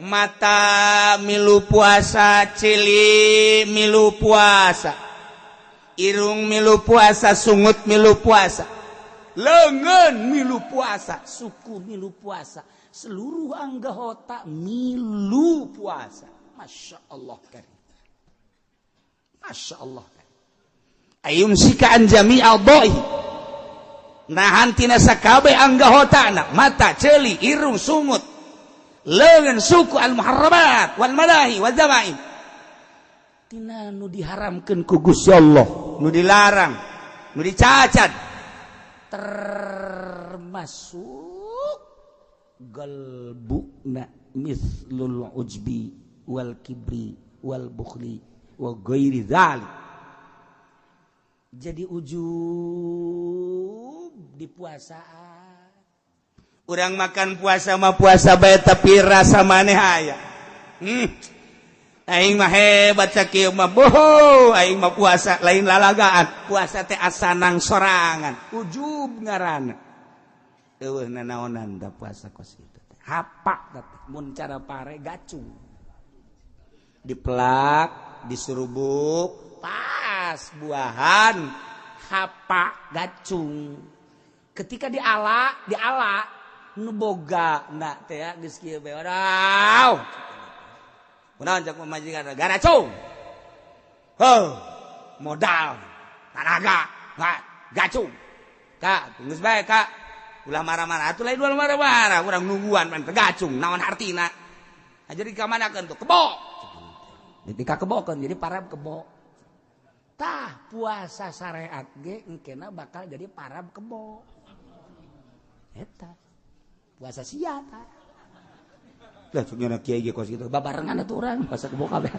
mata milu puasa, cili milu puasa, irung milu puasa, sungut milu puasa, leungeun milu puasa, suku milu puasa, seluruh anggota milu puasa. Masya Allah karim. Masya Allah karim. Ayum sikaan jami'al doi. Nahan tina sakabeh anggotana, mata, ceuli, irung, sungut, leungeun, suku, al muharramat wal manahi wal zamaim. Tina nu diharamkeun ku Gusti Allah, nu dilarang, nu dicacat, termasuk galbuna mislul ujbi wal kibri wal bukhli wa ghairi dzalik. Jadi ujub di puasaan. Urang makan puasa mah puasa bae tapi rasa maneh aya. Aing mah hebat sakieu mah boho, aing mah puasa lain lalagaan. Puasa teh asanang sorangan. Ujub ngaranna. Eueuh nanaonan da puasa kos kitu teh. Hapak teh mun cara pare gacung. Dipelak, disurubuk, pas buahan hapak gacung. Ketika diala, diala nu boga na teh geus kieu bae. Wadaw. Kunaon cak pamajikan garacung. Heuh, modal, tanaga, gacung. Kak, geus bae Kak. Ulah marah-marah atuh lain ulah marah-marah, urang nungguan pan gacung naon hartina. Jadi ka manakeun tuh kebo. Jadi ka kebokeun jadi parab kebo. Tah puasa syariat ge engkena bakal jadi parab kebo. Eta puasa sia tah. Lah cuk kiai ge kos kitu babarengan atuh urang puasa kebo kabeh.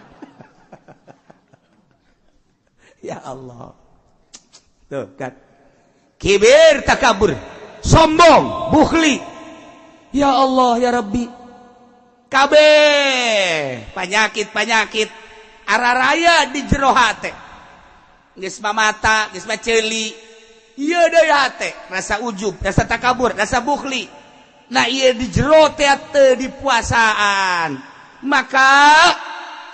Ya Allah. Tuh kan. Kibir takabur, sombong, bukhli. Ya Allah ya Rabbi. Kabeh penyakit-penyakit araraya di jero hate. Geus mah mata, geus mah ceuli. Ieu deui hate, rasa ujub, rasa takabur, rasa bukhli. Nah ieu di jero teh teu dipuasaan. Maka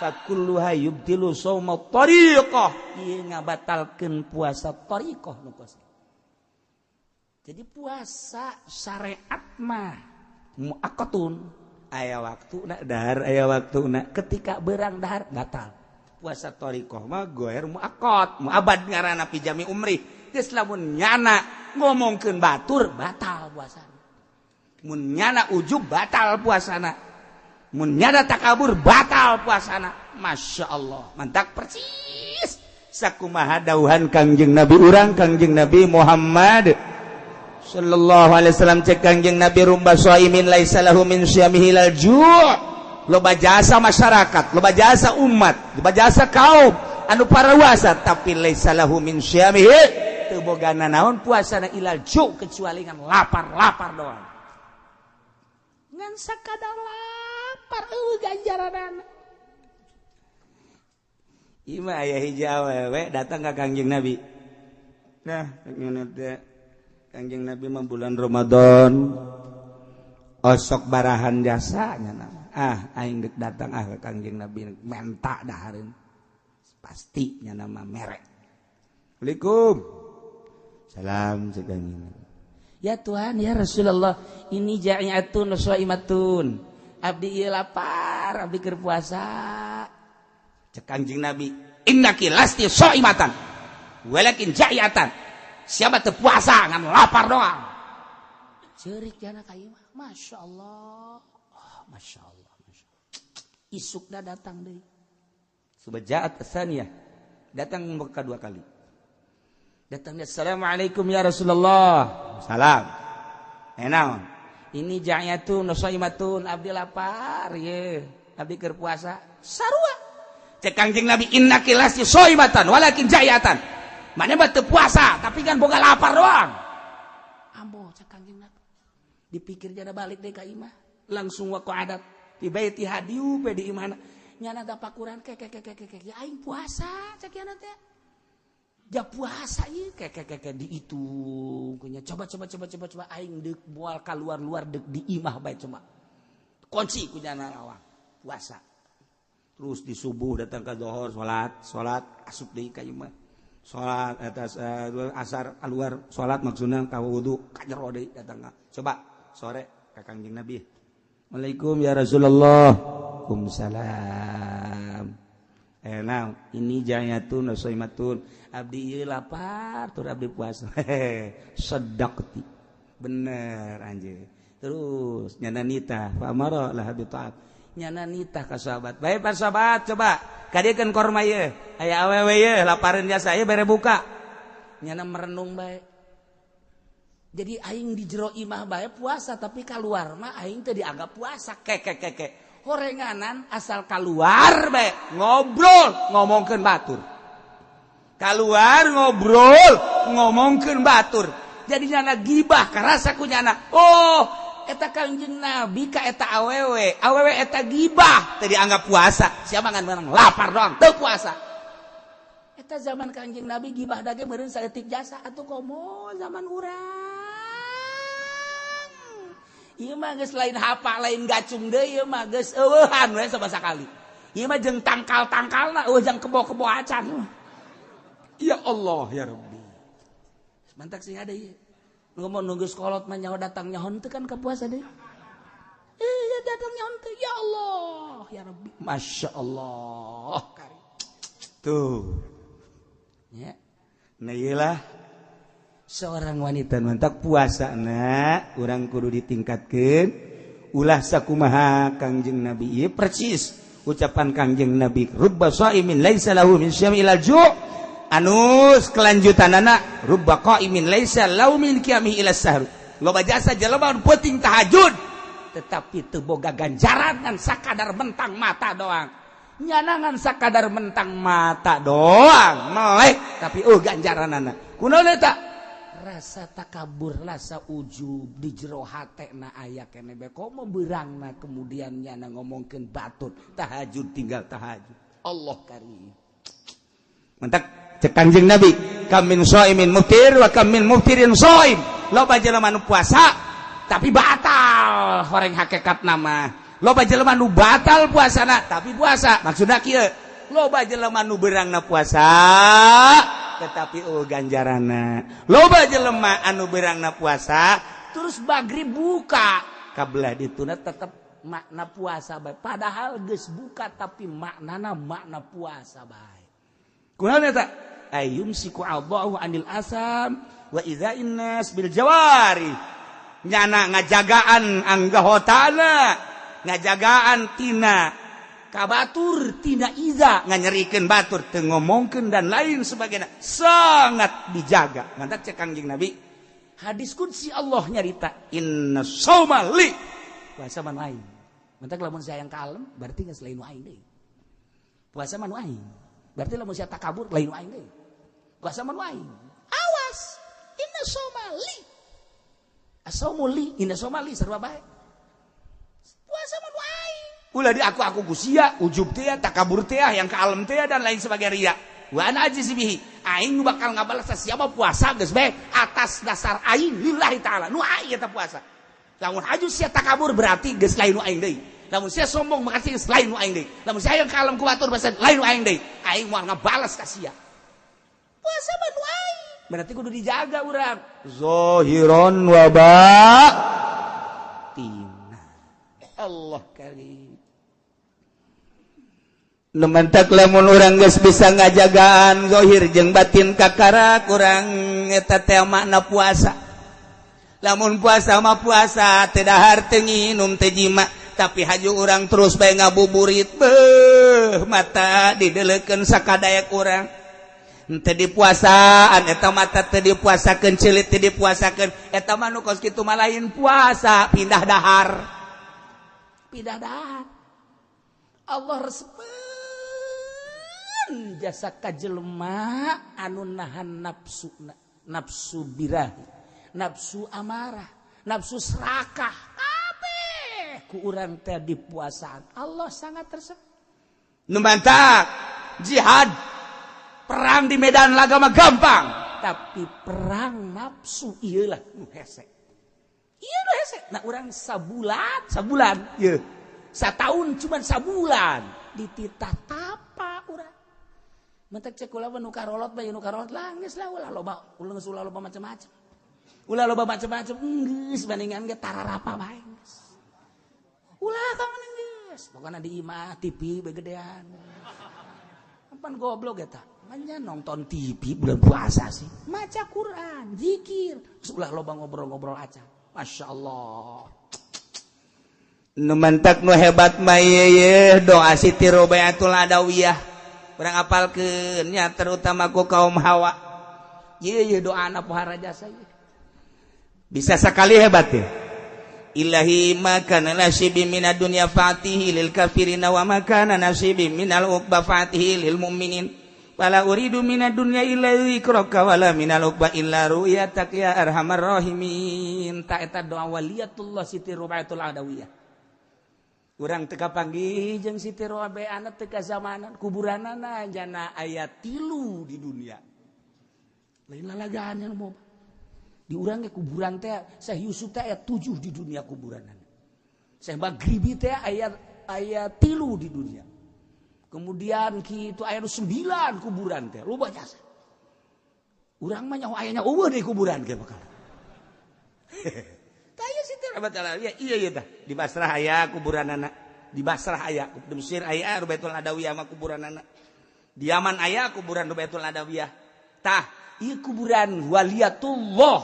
fakulluha yubtilu shauma tariqah. Ieu ngabatalkeun puasa tariqah nu kos. Jadi puasa syariat mah muaqqatun. Aya waktuna dahar, aya waktuna ketika berang dahar batal. Puasa thariqah mah goer muaqqat, muabad ngaranna pijami umri. Geus lamun nyana ngomongkeun batur batal puasana. Mun nyana ujub batal puasana. Mun nyana takabur batal puasana. Masya Allah, mantak persis sakumaha dauhan Kangjeng Nabi urang Kangjeng Nabi Muhammad sallallahu alaihi wasallam. Cek Kangjeng Nabi rumba shaimin laisa lahu min syamihi lal ju'. Loba jasa masyarakat, loba jasa umat, loba jasa kaum, anu parawasa tapi laisa lahu min syamihi teu boga nanaon puasana ilal ju kecuali ngan lapar-lapar doang. Ngan sakadar lapar eueuh ganjaranana. Ieu mah aya hiji awewe datang ka Kangjeng Nabi. Nah, ngene teh Kangjeng Nabi mah bulan Ramadan osok barahan jasa nya. Ah, aing deuk datang ah ka Kangjeng Nabi menta dahareun. Pasti nya nama merek. Assalamualaikum. Salam cek Kangjeng Nabi. Ya Tuhan, ya Rasulullah, ini ja'iatun shaimatun. Abdi ieu lapar, abdi keur puasa. Cek Kangjeng Nabi, innaki lasti shaimatan walakin ja'iatan. Siapa teu puasa ngan lapar doang. Ceurik jana ka ieu mah. Masya Allah. Oh, Masya Allah, Masya Allah. Isukna datang deui. Subajaat tsaniyah. Datang kedua kali. Datangnya, assalamualaikum ya Rasulullah. Salam. Naon? Ini ja'atun shaimatun, abdi lapar ye. Abdi keur puasa. Sarua. Cek Kangjeng Nabi, innaki lasti shaimatan walakin ja'atan. Mana mah teu puasa tapi kan boga lapar doang. Ambo cek Kangjeng Nabi. Dipikir jana balik deui ka imah. Langsung waqa'adat di baiti hadiu pe di imahna. Nyana tapakuran ke ke ke ke ke ya aing puasa cek yana teh. Ja puasa ieu ke ke ke dihitung kunya coba coba coba coba coba aing deuk moal kaluar-luar deuk di imah bae coba. Kunci ku nyana lawang puasa. Terus di subuh datang ke zuhur salat, salat asup deui ka imah. Salat atas asar keluar salat maksudna ka wudu ka jero deui datang ka. Coba sore ka Kangjeng Nabi. Waalaikum ya Rasulullah. Waalaikumsalam. Naon? Ini jayatun shaimatun. Abdi ieu lapar tur abdi puasa. Sadaqti. Bener anjeun. Terus nyana nitah fa amara laha bi ta'at. Nyana nitah ka sahabat. Bae para sahabat coba kadiekeun korma ieu. Aya awewe ieu lapareun jasa ieu bere buka. Nyana merenung bae. Jadi aing di jero imah bae puasa tapi kaluar mah aing teu dianggap puasa. Ke ke ke ke. Horenganan asal keluar bae ngobrol ngomongkeun batur. Keluar ngobrol ngomongkeun batur. Jadi nyana gibah karasa ku nyana. Oh, eta Kangjeng Nabi ka eta awewe. Awewe eta gibah teu dianggap puasa. Siapa ngan menang lapar doang teu puasa. Eta zaman Kangjeng Nabi gibah dage meureun saeutik jasa atuh komo zaman urang. Ieu mah geus lain hapa lain gacung deui ieu mah geus eueuhan we sabasakali. Ieu mah jeung tangkal-tangkalna eueuh jeung kebo-kebo acan. Ya Allah ya Rabbi. Mantak sing ada ieu. Ngomong nunggu sekolot mah nyaho datang nyaho teu kan ka puasa deui. Iya datang nyaho teu ya Allah ya Rabbi. Masya Allah. Tuh. Ya. Nah iyalah seorang wanita mantak puasa na urang kudu ditingkatkeun ulah sakumaha Kangjeng Nabi ieu persis ucapan Kangjeng Nabi rubba shaimin laisa lahu min syami ilal ju' anus kelanjutanana rubba qaimin laisa lahu min qiyamihi ila sahur. Loba jasa jelema nu peuting tahajud tetapi teu boga ganjaran ngan sakadar mentang mata doang. Nyana ngan sakadar mentang mata doang melek tapi oh ganjaranana kunaon eta rasa takabur rasa ujub di jero hatena aya keneh bae komo beurangna kemudian nyana ngomongkeun batur tahajud tinggal tahajud. Allah karim. Mantak cek Kangjeng Nabi kam min shaimin muftir wa kam min muftirin shaim. Loba jelema nu puasa tapi batal horeng hakikat nama. Loba jelema nu batal puasana tapi puasa. Maksudna kieu, loba jelema nu beurangna puasa tetapi oh ganjarana. Loba jelema anu beurangna puasa terus magrib buka kabelah dituna tetep makna puasa bae. Padahal geus buka tapi maknana makna puasa bae. Kunaon eta? Ayumsiku Allahu anil asam wa idza'in nas bil jawari. Nyana ngajagaan anggahotana, ngajagaan tina kabatur tina iza, nganyerikeun batur teu ngomongkeun dan lain sebagainya, sangat dijaga. Ngantak cek Kangjeng Nabi hadis qudsi Allah nyarita inna shauma li, puasa mah nu aing. Mantak lamun sayang kalem berarti geus lain nu aing deui. Puasa mah nu aing. Berarti lamun sia takabur lain aing deui. Puasa mah aing. Awas, inna somali. Asomuli, inna somali sarua bae. Puasa mah aing. Ulah di aku ku sia, ujub teh, takabur teh, yang ka alam teh dan lain sebagai ria. Wa ana ajzi bihi. Aing nu bakal ngabalas siapa puasa geus bae atas dasar aing lillahi taala. Nu aing eta puasa. Lamun haju sia takabur berarti geus lain nu aing deui. Lamun sia sombong makasih geus lain nu aing deui. Lamun sia hayang ka alam ku batur basa lain nu aing deui. Aing moal ngabalas ka sia. Puasa mah nu aing. Berarti kudu dijaga urang. Zahiron wa batina. Allah karim. Nu mentak lamun urang geus bisa ngajagaan zahir jeung batin kakara kurang eta teh makna puasa. Lamun puasa mah puasa teu dahar teu nginum teu jima, tapi haju urang terus bae ngabuburit beuh mata dideulekeun sakadaek urang. Henteu dipuasaan eta mata teu dipuasakeun ceulit teu dipuasakeun eta mah nu kos kitu mah lain puasa pindah dahar. Pindah dahar. Allah resepeun jasa ka jelema anu nahan nafsu, nafsu birahi, nafsu amarah, nafsu serakah, kabeh ku urang teh dipuasaan. Allah sangat resep. Nu mantak jihad perang di medan laga mah gampang, tapi perang nafsu ieu lah nu hese. Ieu nu hese. Nah urang sabulan, sabulan ieu. Sataun cuman sabulan dititah tapa urang. Mentek cek kula nu karolot bae nu karolot lah geus lah ulah loba, ulah geus ulah loba macam-macam. Ulah loba macam-macam geus bandingan ge tararapa bae geus. Ulah ka mana geus. Pokona di imah TV bae gedean. Pan goblok eta. Manya nonton TV bulan puasa sih. Maca Quran, zikir, geus ulah loba ngobrol-ngobrol aja. Masya Allah. Nu mantak nu hebat mah ieu doa Siti Robiatul Adawiyah. Urang apalkeun nya terutama ku kaum hawa. Ieu ieu doana pohara jasa ieu. Bisa sekali hebat ya. Ilahi ma kana nasibi minad dunya fatihi lil kafirina wa ma kana nasibi minal uqba fatihi lil mu'minin. Wala uridu minad dunya illa dzikraka wala minal uqba illa ru'yatak ya arhamar rahimin. Ta eta doa waliyatullah Siti Robiatul Adawiyah. Urang teu kapanggih jeung Siti Robiah teu kazamanan kuburanana jana aya 3 di dunia. Lain lalagaan yang mau. Di urang ge kuburan teh Syekh Yusuf teh aya 7 di dunia kuburanana. Syekh Maghribi teh aya 3 di dunia. Kemudian kitu aya 9 kuburan teh, loba jasa. Urang mah nyaho ayana eueuh di kuburan ge bakal. Tah Siti Robiatul Adawiyah iya iya tah di Basrah aya kuburanana, di Basrah aya, di Mesir aya Robiatul Adawiyah mah kuburanana. Di Yaman aya kuburan Robiatul Adawiyah. Tah ieu kuburan waliyatullah.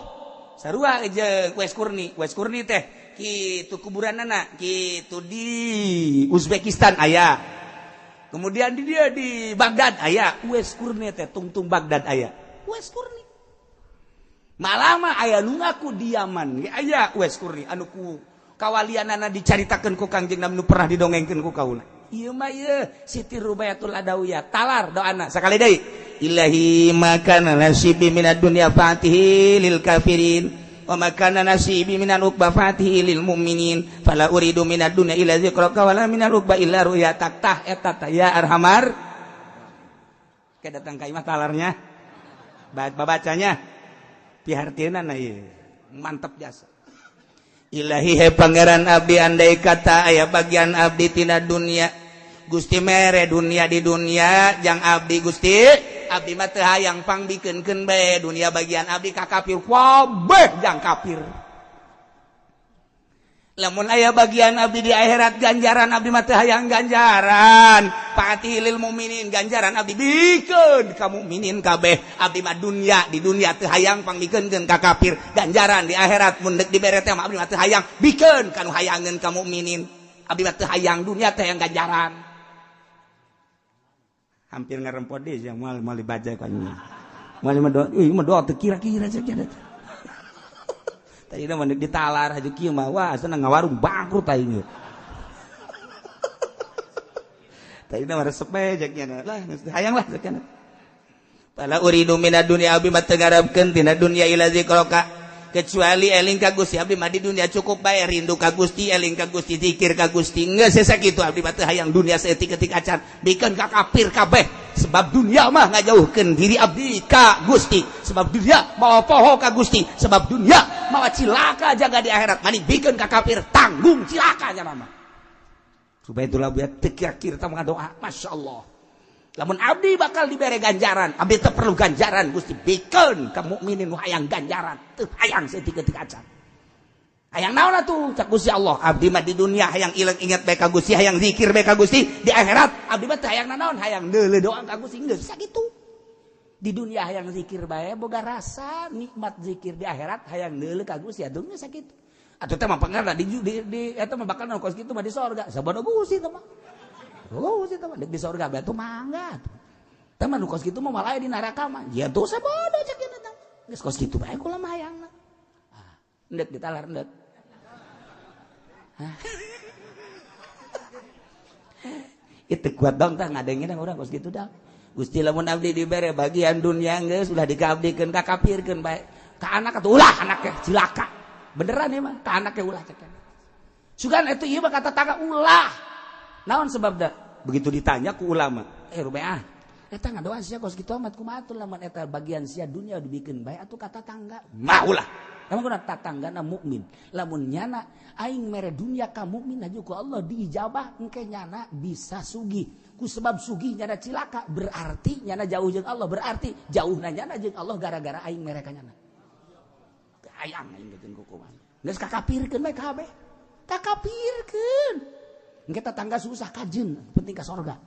Sarua jeung Uwais Qurni, Uwais Qurni teh kitu kuburanana, kitu di Uzbekistan aya. Kemudian di dia di Baghdad aya, Uwais Qurni teh tungtung Baghdad aya. Uwais Qurni. Malah mah aya nu ngaku di Yaman ge aya Uwais Qurni anu ku kawalianana dicaritakeun ku Kangjeng Nabi nu pernah didongengkeun ku kaula. Ieu mah ieu Siti Robiatul Adawiyah talar doana sakali deui. Ilahi ma kana nasibi minad dunya fatihi lil kafirin wa ma kana nasibi minal uqba fatihi lil mu'minin fala uridu minad dunya illa dzikraka wala minal uqba illa ru'yatak. Tah eta tah ya arhamar. Ke datang ka imah talarnya. Babacanya pihartieuna na ieu mantep jasa. Ilahi he pangeran abdi andai kata aya bagian abdi tina dunia Gusti mere dunia di dunia jang abdi Gusti abdi mah teu hayang pangbikeunkeun bae dunia bagian abdi ka kafir kabeh jang kafir. Lamun aya bagian abdi di akhirat ganjaran abdi mah teu hayang ganjaran fatihi lil mukminin ganjaran abdi bikeun ka mukminin kabeh abdi mah dunia di dunia teu hayang pangbikeunkeun ka kafir ganjaran di akhirat mun deuk dibere teh mah abdi mah teu hayang bikeun ka nu hayangeun ka mukminin abdi mah teu hayang dunia teh hayang ganjaran. Hampir ngarempot deui sia moal moal dibaca ka nya moal mah doa euy mah doa teu kira-kira cek nya. Tadi mah ditalar haju kieu mah wah senang ngawarung bangkrut aing. Tadi mah resep bae jaknya lah, hayang lah jaknya. Fala uridu minad dunya abdi mah teu ngarepkeun tina dunya ila zikraka kecuali eling ka Gusti. Abdi mah di dunia cukup bae rindu ka Gusti, eling ka Gusti, zikir ka Gusti. Geus sakitu abdi mah teu hayang dunia saeutik-eutik acan, bikeun ka kafir kabeh. Sebab dunia mah ngajauhkeun diri abdi ka Gusti, sebab dunia mawa poho ka Gusti, sebab dunia mawa cilaka jaga di akhirat. Mani bikeun ka kafir tanggung cilaka nya mah. Supaya itulah buat teu kira-kira tah doa, Masya Allah. Lamun abdi bakal dibere ganjaran, abdi teu perlu ganjaran Gusti, bikeun ka mukminin nu hayang ganjaran, teu hayang saeutik-eutik acan. Hayang naon atuh cak Gusti Allah, abdi mah di dunia hayang ilang ingat bae ka Gusti, hayang zikir bae ka Gusti, di akhirat abdi mah teu hayang nanaon, hayang deuleu doa ka Gusti, geus sakitu. Di dunia hayang zikir bae boga rasa nikmat zikir, di akhirat hayang deuleu ka Gusti atuh geus sakitu. Atuh teh mah pangarna di eta mah bakal kos kitu mah di sorga. Sabodo Gusti teh mah. Oh, Gusti teh mah di sorga bae tuh mangga atuh. Teh mah nu kos kitu mah malah di neraka mah. Ya tuh sabodo cek ieu teh. Geus kos kitu bae kula mah hayangna. Ah, endek ditalar endek. Hah. Itu kuat dong tah ngadengin urang kos kitu dah. Gusti lamun abdi dibere bagian dunia geus ulah dikaabdikeun ka kafirkeun bae. Ka anak atuh ulah anaknya cilaka. Beneran ya mah ka anaknya ulah cek. Sugan itu ieu mah kata tangga ulah. Naon sebabna? Begitu ditanya ku ulama, rubeah. Eta ngadoa sia kos kitu amat kumaha atuh lamun eta bagian sia dunia dibikeun bae atuh kata tangga. Mah ulah. Emang kuna tatanggana mukmin. Lamun nyana aing mere dunia ka mukmin aju ku Allah diijabah engke nyana bisa sugih. Ku sebab sugih nyana cilaka berarti nyana jauh jeung Allah, berarti jauhna nyana jeung Allah gara-gara aing mere ka nyana. Hayang aing beukeun kukuman. Geus kakapirkeun bae kabeh. Kakapirkeun. Engke tetangga susah kajeun, penting ka sorga.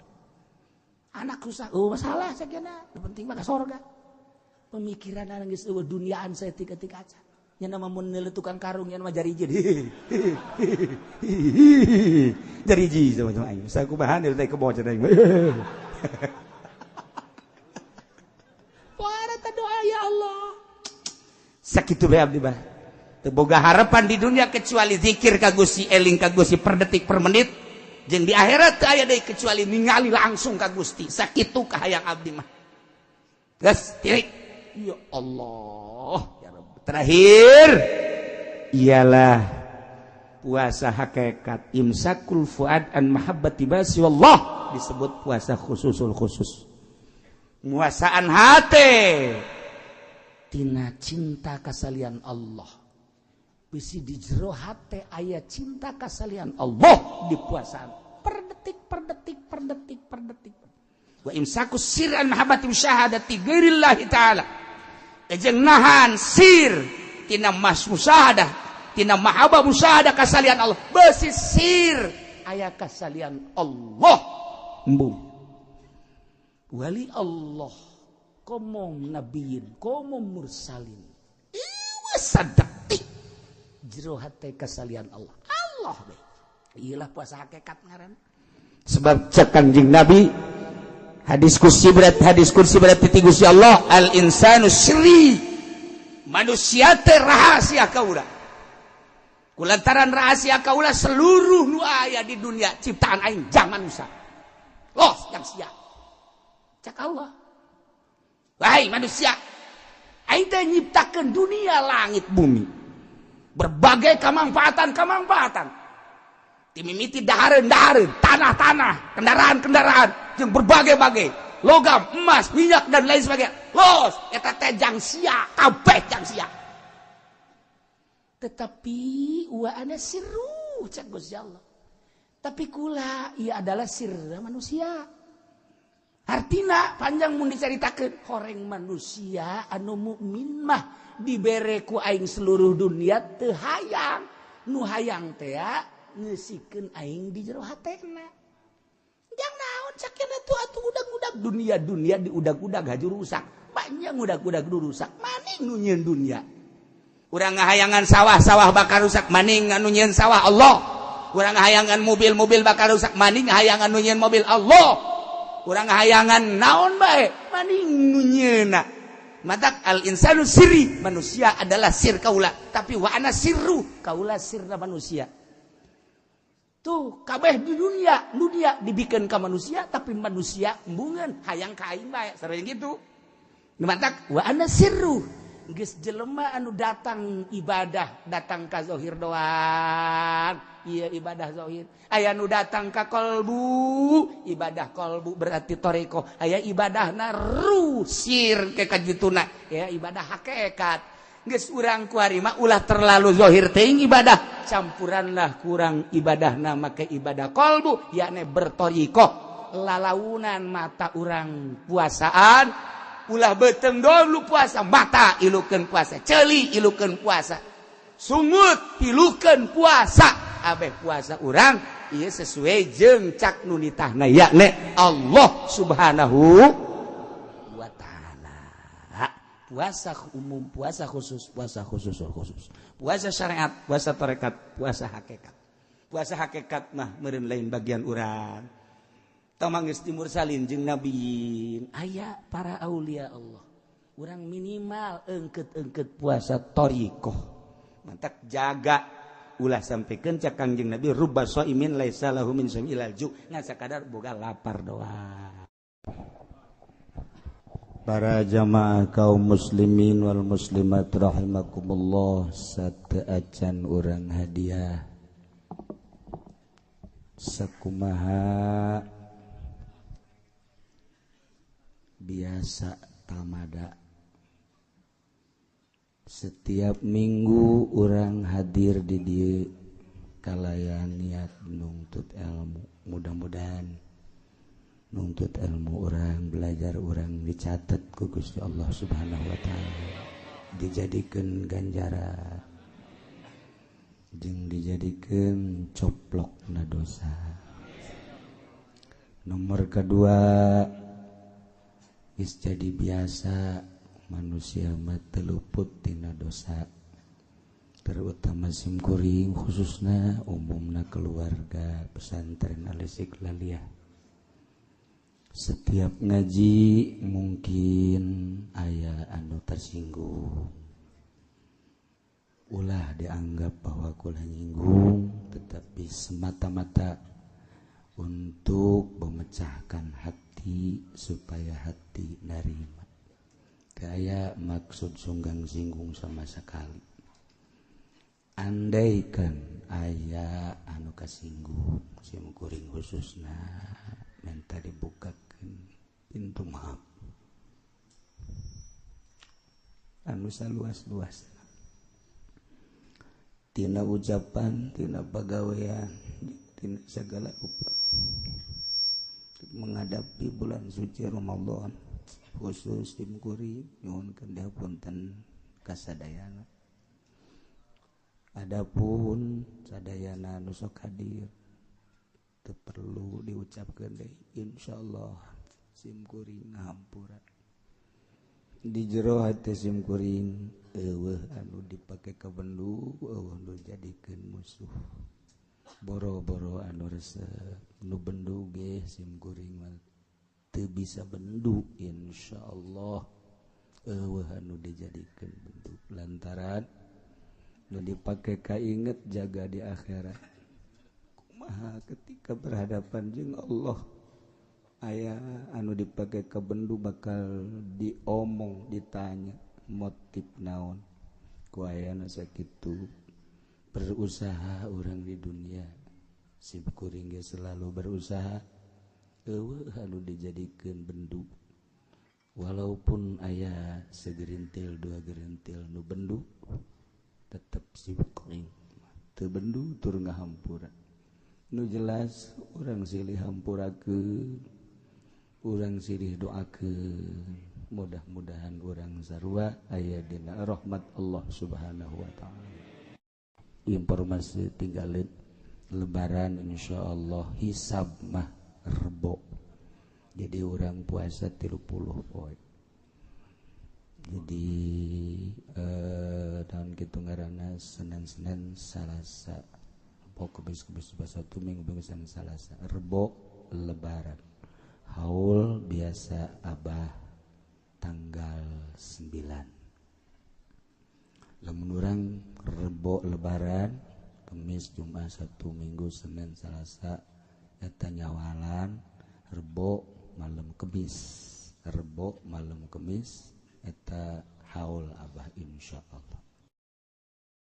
Anak susah, oh masalah sakiana, penting mah ka sorga. Pemikiran geus eueuh duniaan saeutik-eutik acan. Nya mah mun neuleuh tukang karung nya mah jariji. Jariji sama-sama aing. Sakumaha deui teh kebo cenah aing. Wah, eta doa ya Allah. Sakitu bae abdi mah. Teu boga harapan di dunia kecuali zikir ka Gusti, eling ka Gusti per detik per menit. Jeung di akhirat teu aya deui kecuali ningali langsung ka Gusti. Sakitu kahayang abdi mah. Geus tirik. Ya Allah, ya Rabb. Terakhir ialah puasa hakikat imsakul fuad an mahabbati basi wallah, disebut puasa khususul khusus. Muasaan hate tina cinta kasalian Allah. Bisi di jero hate aya cinta kasalian Allah dipuasaan per detik per detik per detik per detik. Wa imsakus sir an mahabbati musyahadati ghairillahi ta'ala. Jeung nahan sir tina mas musyahadah, tina mahabbah musyahadah kasalian Allah. Besi sir aya kasalian Allah. Embung. Wali Allah komo nabiyin, komo mursalin. Ieu sadetik jero hate kasalian Allah. Allah we. Ieulah puasa hakikat ngaran. Sebab cek Kanjeng Nabi hadis kursi berat, hadis kursi berat ti Gusti Allah, al insanu sirri. Manusia teh rahasia kaula. Kulantaran rahasia kaula seluruh nu aya di dunia ciptaan aing jang manusia. Los jang sia. Cek Allah. Wahai manusia, aing teh nyiptakeun dunia langit bumi. Berbagai kemanfaatan-kemanfaatan. Timimiti dahareun-dahareun, tanah-tanah, kendaraan-kendaraan, jeung berbagai-bagai logam, emas, minyak dan lain sebagainya. Los, eta teh jang sia, kabeh jang sia. Tetapi wa ana sirru cek Gusti Allah. Tapi kula ia adalah sirra manusia. Artina panjang mun dicaritakeun horeng manusia anu mukmin mah dibere ku aing seluruh dunia teu hayang. Nu hayang teh ngeusikeun aing di jero hatena. Jang naon cakena tuh atuh udag-udag dunia-dunia diudag-udag haju rusak. Banyak udag-udag rusak. Maning nu nyieun dunia. Urang ngahayangan sawah-sawah bakal rusak, maning anu nyieun sawah Allah. Urang ngahayangan mobil-mobil bakal rusak, maning hayangan nu nyieun mobil Allah. Urang ngahayangan naon bae, maning nu nyieunna. Matak al insanu sirri, manusia adalah sir kaula, tapi wa ana sirru, kaula sirna manusia. Tuh kabeh di dunia, dunia dibikin ke manusia tapi manusia embungeun hayang ka aing bae sareng gitu. Nu matak wa ana sirru geus jelema anu datang ibadah datang ka zahir doang. Iya ibadah zahir. Aya nu datang ka kolbu, ibadah kolbu berarti toreko. Aya ibadahna rusir ke kajituna, ya ibadah hakikat. Geus urang kuari mah ulah terlalu zahir teuing ibadah, campuranlah kurang ibadahna make ibadah kolbu, yakni bertorikoh. Lalaunan mata urang puasaan, ulah beuteung dulu puasa, mata ilukeun puasa, ceuli ilukeun puasa, sungut ilukeun puasa. Abeh puasa urang ieu sesuai jeung cak nu nitahna yakni Allah Subhanahu wa taala. Puasa umum, puasa khusus, puasa khusus khusus. Puasa syariat, puasa tarekat, puasa hakikat. Puasa hakikat mah meureun lain bagian urang. Tong geus timur salin jeung nabiin, aya para aulia Allah. Urang minimal engket-engket puasa thariqah. Mantak jaga ulah sampaikan cak Kangjeng Nabi rubba shaimin laisa lahu min shaimi ilal ju', ngan sakadar boga lapar doang. Para jamaah kaum muslimin wal muslimat rahimakumullah, sateuacan urang hadiah sakumaha biasa tamada. Setiap minggu orang hadir di dieu kalayan niat nuntut ilmu. Mudah-mudahan nuntut ilmu orang, belajar orang dicatat ku Gusti Allah Subhanahu wa taala, dijadikeun ganjaran jeung dijadikeun coplokna dosa. Nomor kedua, geus jadi biasa manusia mah teu luput tina dosa, terutama simkuring khususna umumna keluarga pesantren Al-Istiqlaliyah. Setiap ngaji mungkin aya anu tersinggung, ulah dianggap bahwa kula nyinggung, tetapi semata-mata untuk memecahkan hati supaya hati narima. Kayak maksud sunggang singgung sama sekali. Andaikan aya anu kasinggung sim kuring khususna minta dibukakeun pintu maaf anu saluas-luas tina ucapan, tina pagawean, tina segala rupa menghadapi bulan suci Ramadan. Khusus tim kuring nyuhunkeun dihapunten kasadayana. Adapun sadayana nu sok hadir teu perlu diucapkeun deui, insyaallah sim kuring ngahampura. Di jero hate sim kuring eueuh anu dipake ka bendu, eueuh nu jadikeun musuh. Boro-boro anu resep nu bendu ge sim kuring mah teu bisa bendu, insyaallah eueuh anu dijadikeun bendu lantaran nu dipake kainget jaga di akhirat. Kumaha ketika berhadapan jeung Allah aya anu dipake ka bendu bakal diomong, ditanya motif naon ku ayana sakitu. Berusaha urang di dunia sim kuring ge selalu berusaha eueuh anu dijadikeun bendu, walaupun aya segerintil dua gerintil nu bendu tetep sim kuring teu bendu tur ngahampura. Nu jelas urang silih hampurakeun, urang silih doakeun, mudah-mudahan urang sarua aya dina rahmat Allah Subhanahu wa taala. Informasi tinggalin lebaran insyaallah hisab mah Rebo. Jadi orang puasa 30 poe. Jadi tahun kitu ngaranna Senin-Senin Salasa, Rebo Kemis, Kemis Sabtu, Minggu, Minggu Senin Salasa, Rebo lebaran. Haul biasa abah tanggal 9. Lamun urang Rebo lebaran Kemis, Jumat, Sabtu, Minggu, Senin, Selasa eta nyawalan, Rebo malam Kemis, Rebo malam Kemis eta haul Abah, insyaallah.